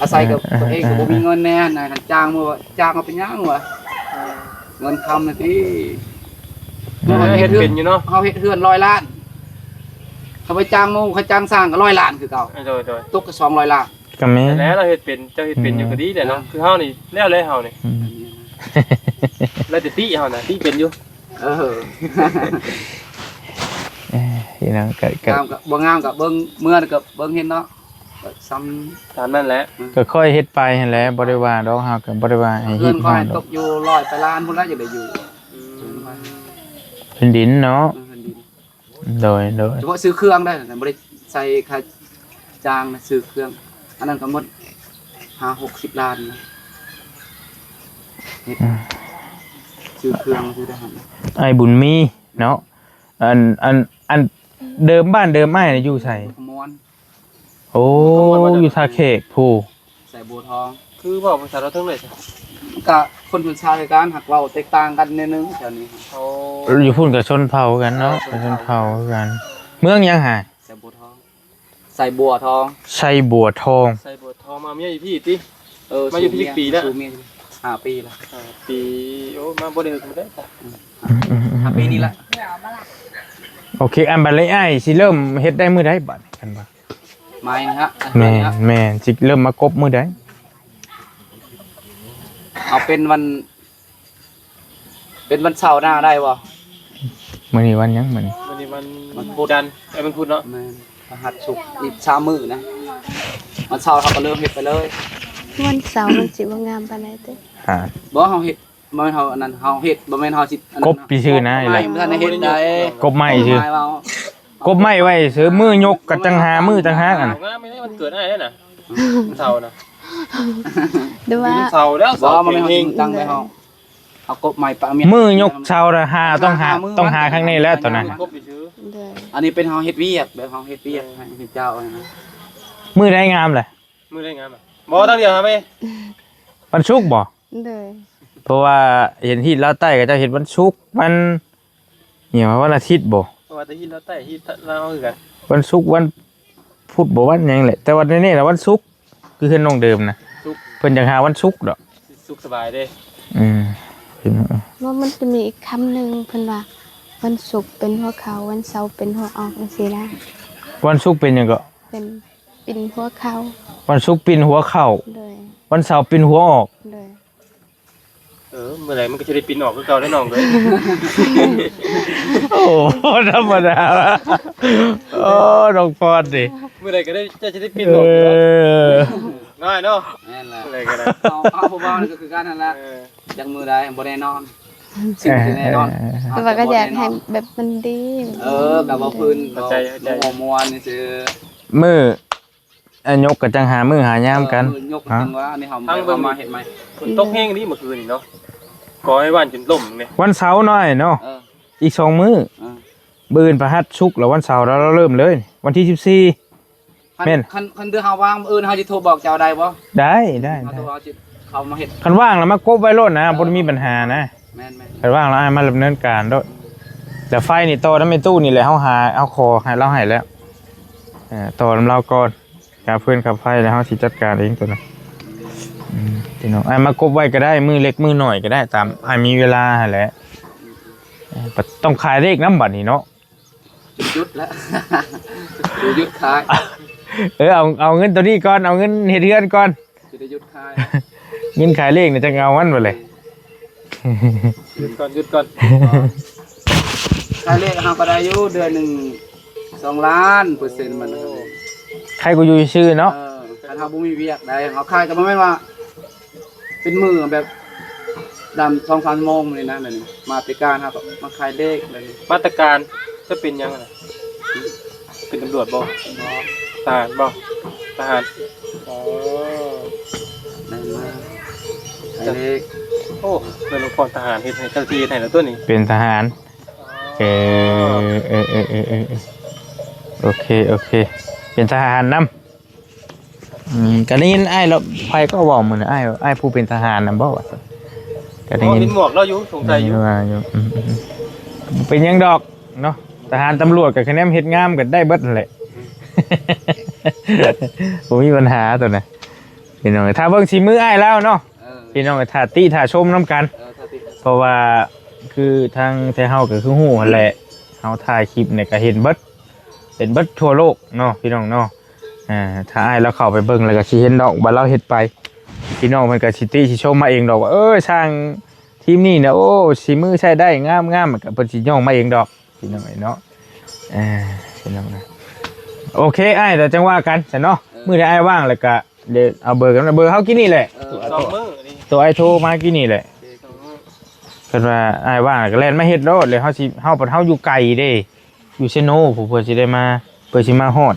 ອາໄສກັບ ເອີ ຕົວເອງກະ ເອີ ບໍ່ມີເງິນແນ່ນະ ຈ້າງມາ ຈ້າງມາເປັນຫຍັງວະ? ເອີ ເງິນຄຳນະຕິ ເອີ ເຮົາເຮັດເຮືອນ ເປັນຢູ່ເນາະ ເຮົາເຮັດເຮືອນຮ້ອຍລ້ານ ເຂົາໄປຈ້າງໝູ່ ເຂົາຈ້າງສ້າງກະຮ້ອຍລ້ານຄືເກົ່າ. ເອີ ໂດຍໆ ຕົກກະສອງຮ້ອຍລ້ານ. ກະແມ່ນ ແລ້ວເຮົາເຮັດເປັນ ເຈົ້າເຮັດເປັນຢູ່ກະດີແຫຼະເນາະ. ອືມ ຄືເຮົານີ້ແລ້ວແຫຼະ ເຮົານີ້. ອືມ ແລ້ວແຕ່ຕິເຮົານະ ຕິເປັນຢູ່. ເອີ ເອີ ເຮັດຫຍັງກໍ ກໍ ງາມກໍບໍ່ງາມກໍເບິ່ງ ເມື່ອກໍເບິ່ງເຫັນເນາະ ກໍສ່ຳຕາມນັ້ນແຫຼະ ອືມ ກໍຄ່ອຍເຮັດໄປຫັ້ນແຫຼະ ບໍ່ໄດ້ວ່າດອກ ເຮົາກໍບໍ່ໄດ້ວ່າໃຫ້ຮີບຮ້ອນດອກ ເຮືອນຂ້ອຍຕົກຢູ່ຮ້ອຍປາຍລ້ານພຸ້ນລະ ຢາກໄດ້ຢູ່ ອືມ ເປັນດິນເນາະ ເອີ ເປັນດິນ ໂດຍ ໂດຍ ສະເພາະຊື້ເຄື່ອງໄດ້ ບໍ່ໄດ້ໃສ່ຄ່າຈ້າງນະ ຊື້ເຄື່ອງ ອັນນັ້ນກໍໝົດຫ້າຫົກສິບລ້ານນະ ເຮັດ ອືມ ຊື້ເຄື່ອງ ຊື້ທະຫານ ອ້າຍບຸນມີເນາະ ອັນ ອັນ ອັນເດີມ ບ້ານເດີມອ້າຍນະຢູ່ໃສ? ຄຳມ່ວນ ໂອ້ ຄຳມ່ວນ ຢູ່ທ່າແຂກພຸ້ນ ໄຊບົວທອງ ຄືເວົ້າພາສາລາວເຖິງເລີຍ ກະຄົນຊົນຊາດຄືກັນ ຫາກເວົ້າແຕກຕ່າງກັນໜ້ອຍໜຶ່ງແຖວນີ້ ໂອ້ ຢູ່ພຸ້ນກໍຊົນເຜົ່າຄືກັນເນາະ ເອີ ຊົນເຜົ່າ ຊົນເຜົ່າຄືກັນ ເມືອງຫຍັງຫາ? ໄຊບົວທອງ ໄຊບົວທອງ ໄຊບົວທອງ ໄຊບົວທອງ ມາເມຍຢູ່ພີ້ຕິ? ເອີ ມາຢູ່ພີ້ຈັກປີແລ້ວ? ມາສູ່ເມຍ ຫ້າປີແລ້ວ ຫ້າປີ ໂອ້ ມາບໍ່ໄດ້ເຖິງໄດ້ ອືມ ອືມ ຫ້າປີນີ້ລະ ໂອເຄ ອັນບັດນີ້ອ້າຍຊິເລີ່ມເຮັດໄດ້ມື້ໃດບັດນີ້ ຄັນວ່າ ໄມ້ນະ ແມ່ນ ແມ່ນ ຊິເລີ່ມມາກົບມື້ໃດ? ເອົາເປັນວັນ ເປັນວັນເສົາໜ້າໄດ້ບໍ່? ມື້ນີ້ວັນຫຍັງ? ມື້ນີ້ ມື້ນີ້ວັນ ວັນພຸດ ຈັນ ເອີ ວັນພຸດເນາະ ແມ່ນ ພະຫັດ ສຸກ ອີກສາມມື້ນະ ວັນເສົາເຮົາກໍເລີ່ມເຮັດໄປເລີຍ ວັນເສົາມັນຊິບໍ່ງາມປານໃດຕິ? ອ່າ ບໍ່ ເຮົາເຮັດ ບໍ່ແມ່ນເຮົາອັນນັ້ນ ເຮົາເຮັດ ບໍ່ແມ່ນເຮົາຊິອັນນັ້ນ ກົບຊື່ໆນະ ໄມ້ບໍ່ທັນໄດ້ເຮັດໄດ້ ກົບໄມ້ຊື່ ກົບໄມ້ໄວ້ຊື່ ມື້ຍົກກໍຈັ່ງຫາມື້ຕ່າງຫາກ ອັນ ງາມແມ່ນວັນເກີດອ້າຍເດ້ນະ ເສົານະ ຫຼືວ່າ ເສົາແລ້ວ ບໍ່ ບໍ່ແມ່ນເຮົາຊິຕັ້ງໄວ້ເຮົາ ເອົາກົບໄມ້ປະເມຍ ມື້ຍົກເສົານະ ຫາ ຕ້ອງຫາ ຕ້ອງຫາຄັ້ງນີ້ແຫຼະຕອນນັ້ນ ກົບຊື່ ໂດຍ ອັນນີ້ເປັນເຮົາເຮັດວຽກ ແບບເຮົາເຮັດວຽກໃຫ້ເຂົາເຈົ້ານະ ມື້ໃດງາມລະ? ມື້ໃດງາມລະ? ບໍ່ ຕັ້ງດຽວຫາແມ່ ວັນສຸກບໍ່? ໂດຍ ເພາະວ່າເຫັນຮີດລາວໃຕ້ເຂົາເຈົ້າເຮັດວັນສຸກ ວັນຫຍັງວະ ວັນອາທິດບໍ່? ເພາະວ່າແຕ່ຮີດລາວໃຕ້ ຮີດລາວເຮົາຄືກັນ ວັນສຸກ ວັນພຸດບໍ່ ວັນຫຍັງແຫຼະ ແຕ່ວ່າແນ່ໆລະວັນສຸກ ຄືເຮືອນນ້ອງເດີມນະ ສຸກ ເພິ່ນຢາກຫາວັນສຸກດອກ ສຸກສະບາຍເດ້ ອືມ ວ່າມັນຈະມີອີກຄຳໜຶ່ງ ເພິ່ນວ່າ ວັນສຸກເປັນຫົວເຂົ່າ ວັນເສົາເປັນຫົວອອກ ຈັ່ງຊີ້ນະ ວັນສຸກເປັນຫຍັງເກາະ? ເປັນ ປິ່ນຫົວເຂົ່າ ວັນສຸກປິ່ນຫົວເຂົ່າ ໂດຍ ວັນເສົາປິ່ນຫົວອອກ ໂດຍ ເອີ ມື້ໃດມັນກໍຊິໄດ້ປິ່ນອອກຄືເກົ່າແຫຼະນ້ອງເອີຍ ໂອ້ ບໍ່ທຳມະດາ ໂອ້ ນ້ອງພອນນີ້ ມື້ໃດກໍໄດ້ ເຈົ້າຊິໄດ້ປິ່ນອອກ ເອີ ງ່າຍເນາະ ແມ່ນລະ ມື້ໃດກໍໄດ້ ເອົາ ເອົາຜູ້ບ່າວນີ້ກໍຄືກັນຫັ້ນລະ ເອີ ຈັກມື້ໃດບໍ່ແນ່ນອນ ສິ່ງທີ່ແນ່ນອນ ເອີ ແຕ່ວ່າກໍຢາກໃຫ້ແບບມັນດີ ເອີ ກໍເວົ້າພື້ນ ເຂົ້າໃຈ ເວົ້າມ່ວນໆຊື່ ມື້ ອາ ຍົກກໍຈັ່ງຫາມື້ຫາຍາມກັນ ເອີ ມື້ຍົກກໍຈັ່ງວ່າ ອັນນີ້ເຮົາ ເຮົາມາເຮັດໃໝ່ ຝົນຕົກແຮງອີ່ຫຼີມື້ຄືນນີ້ເນາະ ກໍໃຫ້ຫວ່ານຈົນລົ້ມເດ້ ວັນເສົານ້ອຍເນາະ ເອີ ອີກສອງມື້ ເອີ ມື້ອື່ນພະຫັດ ສຸກ ແລ້ວວັນເສົາ ແລ້ວເລີ່ມເລີຍ ວັນທີສິບສີ່ ຄັນ ແມ່ນ ຄັນ ຄັນເດືອນເຮົາວ່າງ ມື້ອື່ນເຮົາຊິໂທບອກເຈົ້າໄດ້ບໍ່? ໄດ້ ໄດ້ ເຮົາໂທ ເຮົາຊິເຂົ້າມາເຮັດ ຄັນວ່າງແລ້ວມາກົບໄວ້ໂລດນະ ເອີ ບໍ່ໄດ້ມີບັນຫານະ ແມ່ນໆ ຄັນວ່າງແລ້ວອ້າຍມາດຳເນີນການໂລດ ແລ້ວໄຟນີ້ຕໍ່ນຳແມ່ຕູ້ນີ້ແຫຼະ ເຮົາຫາ ເຮົາຂໍໃຫ້ລາວໃຫ້ແລ້ວ ເອີ ຕໍ່ນຳລາວກ່ອນ ຄ່າຟືນຄ່າໄຟແລ້ວເຮົາຊິຈັດການເອງໂຕນັ້ນ ອືມ ພີ່ນ້ອງ ອ້າຍມາກົບໄວ້ກໍໄດ້ ມື້ເລັກມື້ໜ້ອຍກໍໄດ້ ຕາມອ້າຍມີເວລາຫັ້ນແຫຼະ ເອີ ຕ້ອງຂາຍເລກນຳບັດນີ້ເນາະ ຢຸດແລ້ວ ຢຸດຂາຍ ເອີ ເອົາ ເອົາເງິນໂຕນີ້ກ່ອນ ເອົາເງິນເຮັດເຮືອນກ່ອນ ຈະໄດ້ຢຸດຂາຍ ເງິນຂາຍເລກນີ້ຈັ່ງເອົາມັນບັດແຫຼະ ຢຸດກ່ອນ ຢຸດກ່ອນ ຂາຍເລກເຮົາກໍໄດ້ຢູ່ເດືອນໜຶ່ງສອງລ້ານ ເປີເຊັນມັນ ໂອ້ ໃຄກວ່າຢູ່ຊື່ເນາະ ເອີ ຄັນເຮົາບໍ່ມີວຽກໃດ ເຮົາຂາຍກໍບໍ່ແມ່ນວ່າ ເປັນມື້ແບບ ດຳສອງສາມຊົ່ວໂມງນີ້ນະ ແບບນີ້ ມາແຕ່ການ ເຮົາກໍມາຂາຍເລກແບບນີ້ ມາແຕ່ການ ຈະເປັນຫຍັງຫັ້ນນະ? ເປັນຕຳຫຼວດບໍ່? ບໍ່ ທະຫານບໍ່? ທະຫານ ອໍ ແມ່ນມາຂາຍເລກ ໂອ້ ແມ່ນຫຼວງພໍ່ທະຫານເຮັດໃຫ້ ເຈົ້າໜ້າທີ່ເຮັດໃຫ້ແລ້ວຕົວນີ້ ເປັນທະຫານ ອໍ ເອີ ເອີ ໂອເຄ ໂອເຄ ເປັນທະຫານນຳ. ອືມ ກໍໄດ້ຍິນອ້າຍລາວ ໃຜກໍເວົ້າມື້ນັ້ນ ອ້າຍ ອ້າຍຜູ້ເປັນທະຫານນຳບໍ່ວ່າຊັ້ນ ກໍໄດ້ຍິນ ເຫັນໝວກລາວຢູ່ ສົງໄສຢູ່ ວ່າຢູ່ ອືມ ອືມ ອືມ ບໍ່ເປັນຫຍັງດອກເນາະ ທະຫານຕຳຫຼວດກໍຄະແນນເຮັດງາມກໍໄດ້ເບິດຫັ້ນແຫຼະ ບໍ່ມີບັນຫາໂຕນັ້ນ ພີ່ນ້ອງ ຖ້າເບິ່ງສີມືອ້າຍລາວເນາະ ເອີ ພີ່ນ້ອງ ຖ້າຕິຖ້າຊົມນຳກັນ ເອີ ຖ້າຕິ ເພາະວ່າຄືທາງແທ້ເຮົາກໍຄືຮູ້ຫັ້ນແຫຼະ ເຮົາຖ່າຍຄລິບນີ້ກໍເຫັນເບິດ ເຫັນເບິດທົ່ວໂລກເນາະ ພີ່ນ້ອງເນາະ ອ່າ ຖ້າອ້າຍລາວເຂົ້າໄປເບິ່ງແລ້ວກໍຊິເຫັນດອກວ່າລາວເຮັດໄປ ພີ່ນ້ອງເພິ່ນກໍຊິຕິຊິຊົມມາເອງດອກວ່າ ເອີ ຊ່າງທີມນີ້ນະ ໂອ້ ສີມືໃຊ້ໄດ້ ງາມໆ ກໍເພິ່ນຊິຍ້ອງມາເອງດອກ ພີ່ນ້ອງເອີຍເນາະ ອ່າ ພີ່ນ້ອງເອີຍ. ໂອເຄອ້າຍ ດຽວຈັ່ງວ່າກັນຊັ້ນເນາະ. ເອີ ມື້ໃດອ້າຍວ່າງແລ້ວກະ ດຽວເອົາເບີກັນ ເບີເຮົາກີ້ນີ້ແຫຼະ. ເອີ ສອງມື້ນີ້ ໂຕອ້າຍໂທມາກີ້ນີ້ແຫຼະ. ໂອເຄ ສອງມື້ ຄັນວ່າອ້າຍວ່າງກໍແລ່ນມາເຮັດໂລດ ແລ້ວເຮົາຊິ ເຮົາ ເຮົາຢູ່ໄກເດ້ ຢູ່ເຊໂນພຸ້ນ ເພື່ອຊິໄດ້ມາ ເພື່ອຊິມາຮອດ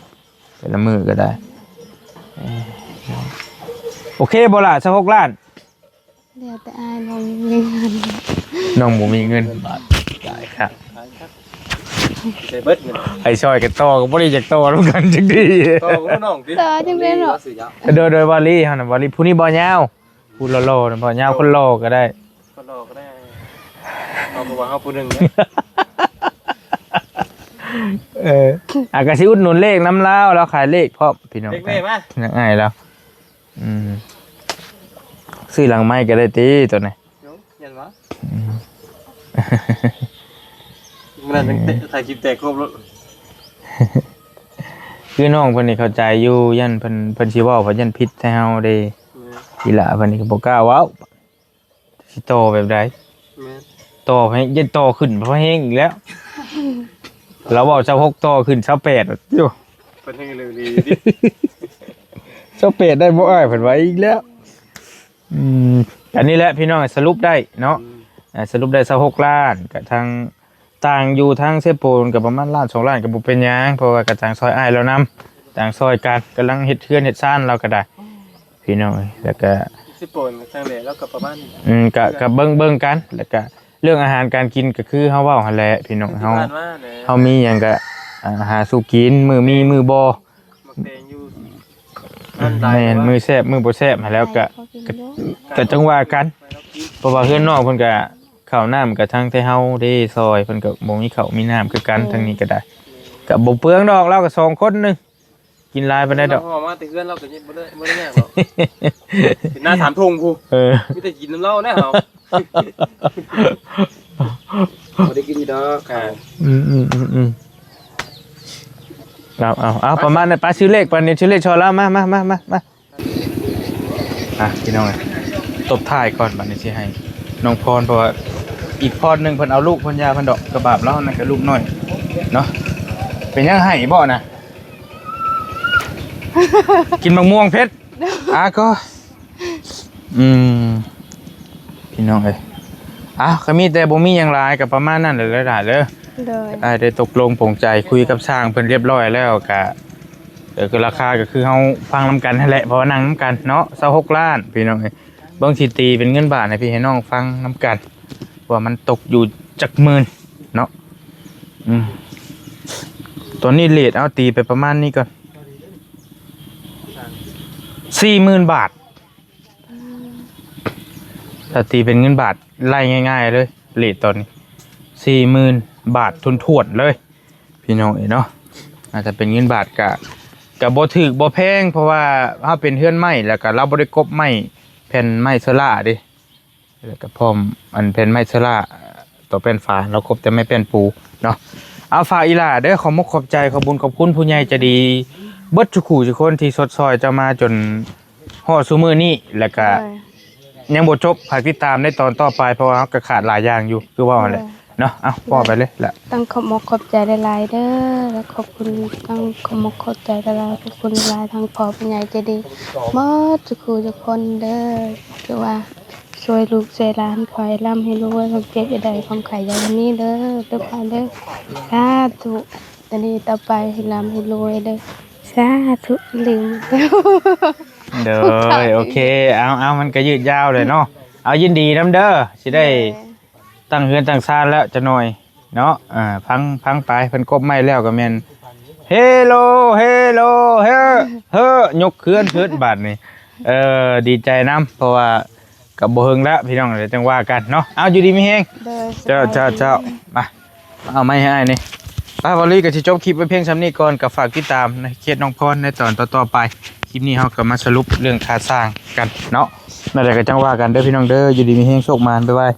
ແຕ່ລະມື້ກໍໄດ້. ເອີ ໂອເຄບໍ່ລະ ຊາວຫົກລ້ານ? ແລ້ວແຕ່ອ້າຍ ນ້ອງມີເງິນ ນ້ອງບໍ່ມີເງິນ. ບາດ ຕາຍຄັກ ໄດ້ເບິດເງິນ ໃຫ້ຊ່ອຍກັນຕໍ່ກໍບໍ່ໄດ້ຢາກຕໍ່ນຳກັນຈັກທີ. ຕໍ່ກັບນ້ອງຕິ ຕໍ່ຈັ່ງໃດເນາະ. ໂດຍ ໂດຍ ວາລີເຮົານະ ວາລີ ຜູ້ນີ້ບໍ່ຍາວ ຜູ້ຫຼໍ່ໆນະ ບໍ່ຍາວ ຄົນຫຼໍ່ກໍໄດ້ ຄົນຫຼໍ່ກໍໄດ້ ເອົາ ເພາະວ່າເຮົາຜູ້ໜຶ່ງເດ້. ເອີ ອາ ກະຊິອຸດໜູນເລກນຳລາວ ລາວຂາຍເລກພ້ອມ ພີ່ນ້ອງ. ເລກເວມາ ຍັງອາຍລາວ. ອືມ ຊື້ຫຼັງໃໝ່ກໍໄດ້ຕິໂຕນີ້. ໂຍ ຢ້ານວ່າ ອືມ ມື້ນັ້ນຍັງເຕະ ເອີ ຖ່າຍຄລິບແຕກຄົບໂລດ. ຄືນ້ອງເພິ່ນນີ້ເຂົ້າໃຈຢູ່ ຢ້ານເພິ່ນ ເພິ່ນຊິເວົ້າ ເພິ່ນຢ້ານຜິດໃສ່ເຮົາເດ້. ແມ່ນ ອີຫຼ້າເພິ່ນນີ້ກໍບໍ່ກ້າເວົ້າ ຊິຕໍ່ແບບໃດ. ແມ່ນ ຕໍ່ໃຫ້ ຢ້ານຕໍ່ຂຶ້ນພອແຮງອີກແລ້ວ. ລາວເວົ້າຊາວຫົກຕໍ່ຂຶ້ນຊາວແປດ ໂອ້ ເພິ່ນແຮງອີ່ຫຼີ ຊາວແປດໄດ້ບໍ່ອ້າຍ ເພິ່ນວ່າອີກແລ້ວ. ອືມ ອັນນີ້ແຫຼະພີ່ນ້ອງ ສະຫຼຸບໄດ້ເນາະ. ອືມ ອ່າ ສະຫຼຸບໄດ້ຊາວຫົກລ້ານ ກະທາງ ຕ່າງຢູ່ທາງເຊໂປນກໍປະມານລ້ານສອງລ້ານ ກໍບໍ່ເປັນຫຍັງ ເພາະວ່າກໍຕ່າງຊ່ອຍອ້າຍລາວນຳ ຕ່າງຊ່ອຍກັນ ກຳລັງເຮັດເຮືອນເຮັດຊານລາວກໍໄດ້ ພີ່ນ້ອງເອີຍ. ແລ້ວກໍເຊໂປນກໍຊ່າງແຫຼະ ລາວກໍປະມານນີ້ ອືມ ກໍ ກໍເບິ່ງ ເບິ່ງກັນ ແລ້ວກໍເລື່ອງອາຫານການກິນ ກໍຄືເຮົາເວົ້າຫັ້ນແຫຼະ ພີ່ນ້ອງ. ເຮົາ ເຮົາມີຫຍັງກໍ ອ່າ ຫາສູ່ກິນ ມື້ມີມື້ບໍ່ ໝາກແຕງຢູ່ ແມ່ນ ມື້ແຊບມື້ບໍ່ແຊບຫັ້ນແຫຼະ ກໍ ກໍ ກໍຈັ່ງວ່າກັນ ເພາະວ່າເຮືອນນ້ອງເພິ່ນກໍ ເຂົ້ານ້ຳກໍທັງແຕ່ເຮົາເດ້ຊ່ອຍ ເພິ່ນກໍບໍ່ມີເຂົ້າມີນ້ຳຄືກັນ. ໂດຍ ທາງນີ້ກໍໄດ້ ກໍບໍ່ເປືອງດອກ ລາວກໍສອງຄົນໜຶ່ງ ກິນຫຼາຍປານໃດດອກ. ເຮົາເອົາມາແຕ່ເຮືອນລາວກໍຍັງບໍ່ໄດ້ ບໍ່ໄດ້ຍາກດອກ ເປັນໜ້າສາມທົ່ງພຸ້ນ. ເອີ ມີແຕ່ກິນນຳລາວແນ່ເຮົາ ບໍ່ໄດ້ກິນຢູ່ດອກ. ອ່າ ອືມໆໆໆ ເອົາໆໆ ປະມານນັ້ນ ໄປຊື້ເລກ ປານນີ້ຊື້ເລກຊ່ອຍລາວ ມາໆໆໆ. ອ່ະ ພີ່ນ້ອງເອີຍ ຕົບທ້າຍກ່ອນ ບາດນີ້ຊິໃຫ້ນ້ອງພອນ ເພາະວ່າອີກພອນໜຶ່ງເພິ່ນເອົາລູກເພິ່ນ ຢ່າເພິ່ນດອກ ກະບາບລາວນັ້ນກະລູກນ້ອຍເນາະ. ເປັນຫຍັງໄຫ້ບໍ່ນະ? ກິນໝາກມ່ວງເຜັດ. ອ່ະ ກໍ ອືມ ພີ່ນ້ອງເອີຍ ອ່ະ ກໍມີແຕ່ບໍ່ມີຫຍັງຫຼາຍ ກໍປະມານນັ້ນແຫຼະຫຼາຍໆເດີ. ໂດຍ ອ້າຍໄດ້ຕົກລົງປົງໃຈ ຄຸຍກັບຊ່າງເພິ່ນຮຽບຮ້ອຍແລ້ວ ກະ ເອີ ກໍລາຄາກໍຄືເຮົາຟັງນຳກັນຫັ້ນແຫຼະ ເພາະວ່ານັ່ງນຳກັນເນາະ. ຊາວຫົກລ້ານ ພີ່ນ້ອງເອີຍ ເບິ່ງຊິຕີເປັນເງິນບາດໃຫ້ພີ່ໃຫ້ນ້ອງຟັງນຳກັນ ວ່າມັນຕົກຢູ່ຈັກໝື່ນເນາະ. ອືມ ຕອນນີ້ເຣດ ເອົາຕີໄປປະມານນີ້ກ່ອນ ສີ່ໝື່ນບາດ. ອືມ ຖ້າຕີເປັນເງິນບາດ ໄລ່ງ່າຍໆເລີຍ ເຣດຕອນນີ້ ສີ່ໝື່ນບາດຖ້ວນໆເລີຍ ພີ່ນ້ອງເອີຍເນາະ. ອາດຈະເປັນເງິນບາດກະ ກະບໍ່ຖືກບໍ່ແພງ ເພາະວ່າເຮົາເປັນເຮືອນໄມ້ ແລ້ວກະລາວບໍ່ໄດ້ກົບໄມ້ ແຜ່ນໄມ້ເຊີລ່າເດ້ ແລ້ວກະພ້ອມອັນແຜ່ນໄມ້ເຊີລ່າ ຕໍ່ແປ້ນຝາ ລາວກົບແຕ່ໄມ້ແປ້ນປູເນາະ. ເອົາ ຝາກອີ່ຫຼ້າເດີ ຂອບມົກຂອບໃຈ ຂອບບຸນຂອບຄຸນຜູ້ໃຫຍ່ໃຈດີເບິດທຸກຜູ້ທຸກຄົນທີ່ຊົດຊ່ອຍເຈົ້າມາຈົນຮອດຊຸມື້ນີ້ ແລ້ວກະ ໂດຍ ຍັງບໍ່ຈົບ ຝາກຕິດຕາມໃນຕອນຕໍ່ໄປ ເພາະວ່າເຮົາກໍຂາດຫຼາຍຢ່າງຢູ່ ຄືເວົ້າຫັ້ນແຫຼະ ໂດຍ ເນາະ. ເອົາ ເວົ້າໄປເລີຍລະ. ຕ້ອງຂອບມົກຂອບໃຈຫຼາຍໆເດີ ແລະ ຂອບຄຸນ ຕ້ອງຂອບມົກຂອບໃຈຫຼາຍໆ ຂອບຄຸນຫຼາຍໆ ທັງພໍ່ຜູ້ໃຫຍ່ໃຈດີໝົດທຸກຜູ້ທຸກຄົນເດີ ທີ່ວ່າ ຊ່ວຍລູກຊ່ວຍຫຼານ ຂໍໃຫ້ລ່ຳໃຫ້ລວຍ ຄວາມເຈັບຢ່າໄດ້ ຄວາມໄຂ້ຢ່າມີເດີ ທຸກທ່ານເດີ ສາທຸ. ຕອນນີ້ຕໍ່ໄປໃຫ້ລ່ຳໃຫ້ລວຍເດີ ສາທຸ. ລືມ ໂດຍ ໂອເຄ ເອົາ ເອົາ ມັນກະຍືດຍາວເລີຍເນາະ. ເອົາ ຍິນດີນຳເດີ ຊິໄດ້ ໂດຍ ຕັ້ງເຮືອນຕັ້ງຊານແລ້ວຈັກໜ່ອຍເນາະ. ອ່າ ຟັງ ຟັງໄປ ເພິ່ນກົບໄມ້ແລ້ວກໍແມ່ນ ເຮໂລ ເຮໂລ ເຮ ເຮ ຍົກເຮືອນເຮີດບາດນີ້. ເອີ ດີໃຈນຳ ເພາະວ່າກໍບໍ່ເຮິງແລ້ວພີ່ນ້ອງ ດຽວຈັ່ງວ່າກັນເນາະ. ເອົາ ຢູ່ດີມີແຮງ ໂດຍ ເຈົ້າ ສະບາຍດີ ເຈົ້າ ເຈົ້າ. ມາ ມາເອົາໄມ້ໃຫ້ອ້າຍນີ້. ໄປ ວາລີກໍຊິຈົບຄລິບໄວ້ພຽງສ່ຳນີ້ກ່ອນ ກໍຝາກຕິດຕາມໃນເຂດນ້ອງພອນໃນຕອນຕໍ່ໆໄປ. ຄລິບນີ້ເຮົາກໍມາສະຫຼຸບເລື່ອງຄ່າສ້າງກັນເນາະ. ນັ້ນແຫຼະ ກໍຈັ່ງວ່າກັນເດີພີ່ນ້ອງເດີ ຢູ່ດີມີແຮງ ໂຊກໝານ ບາຍບາຍ.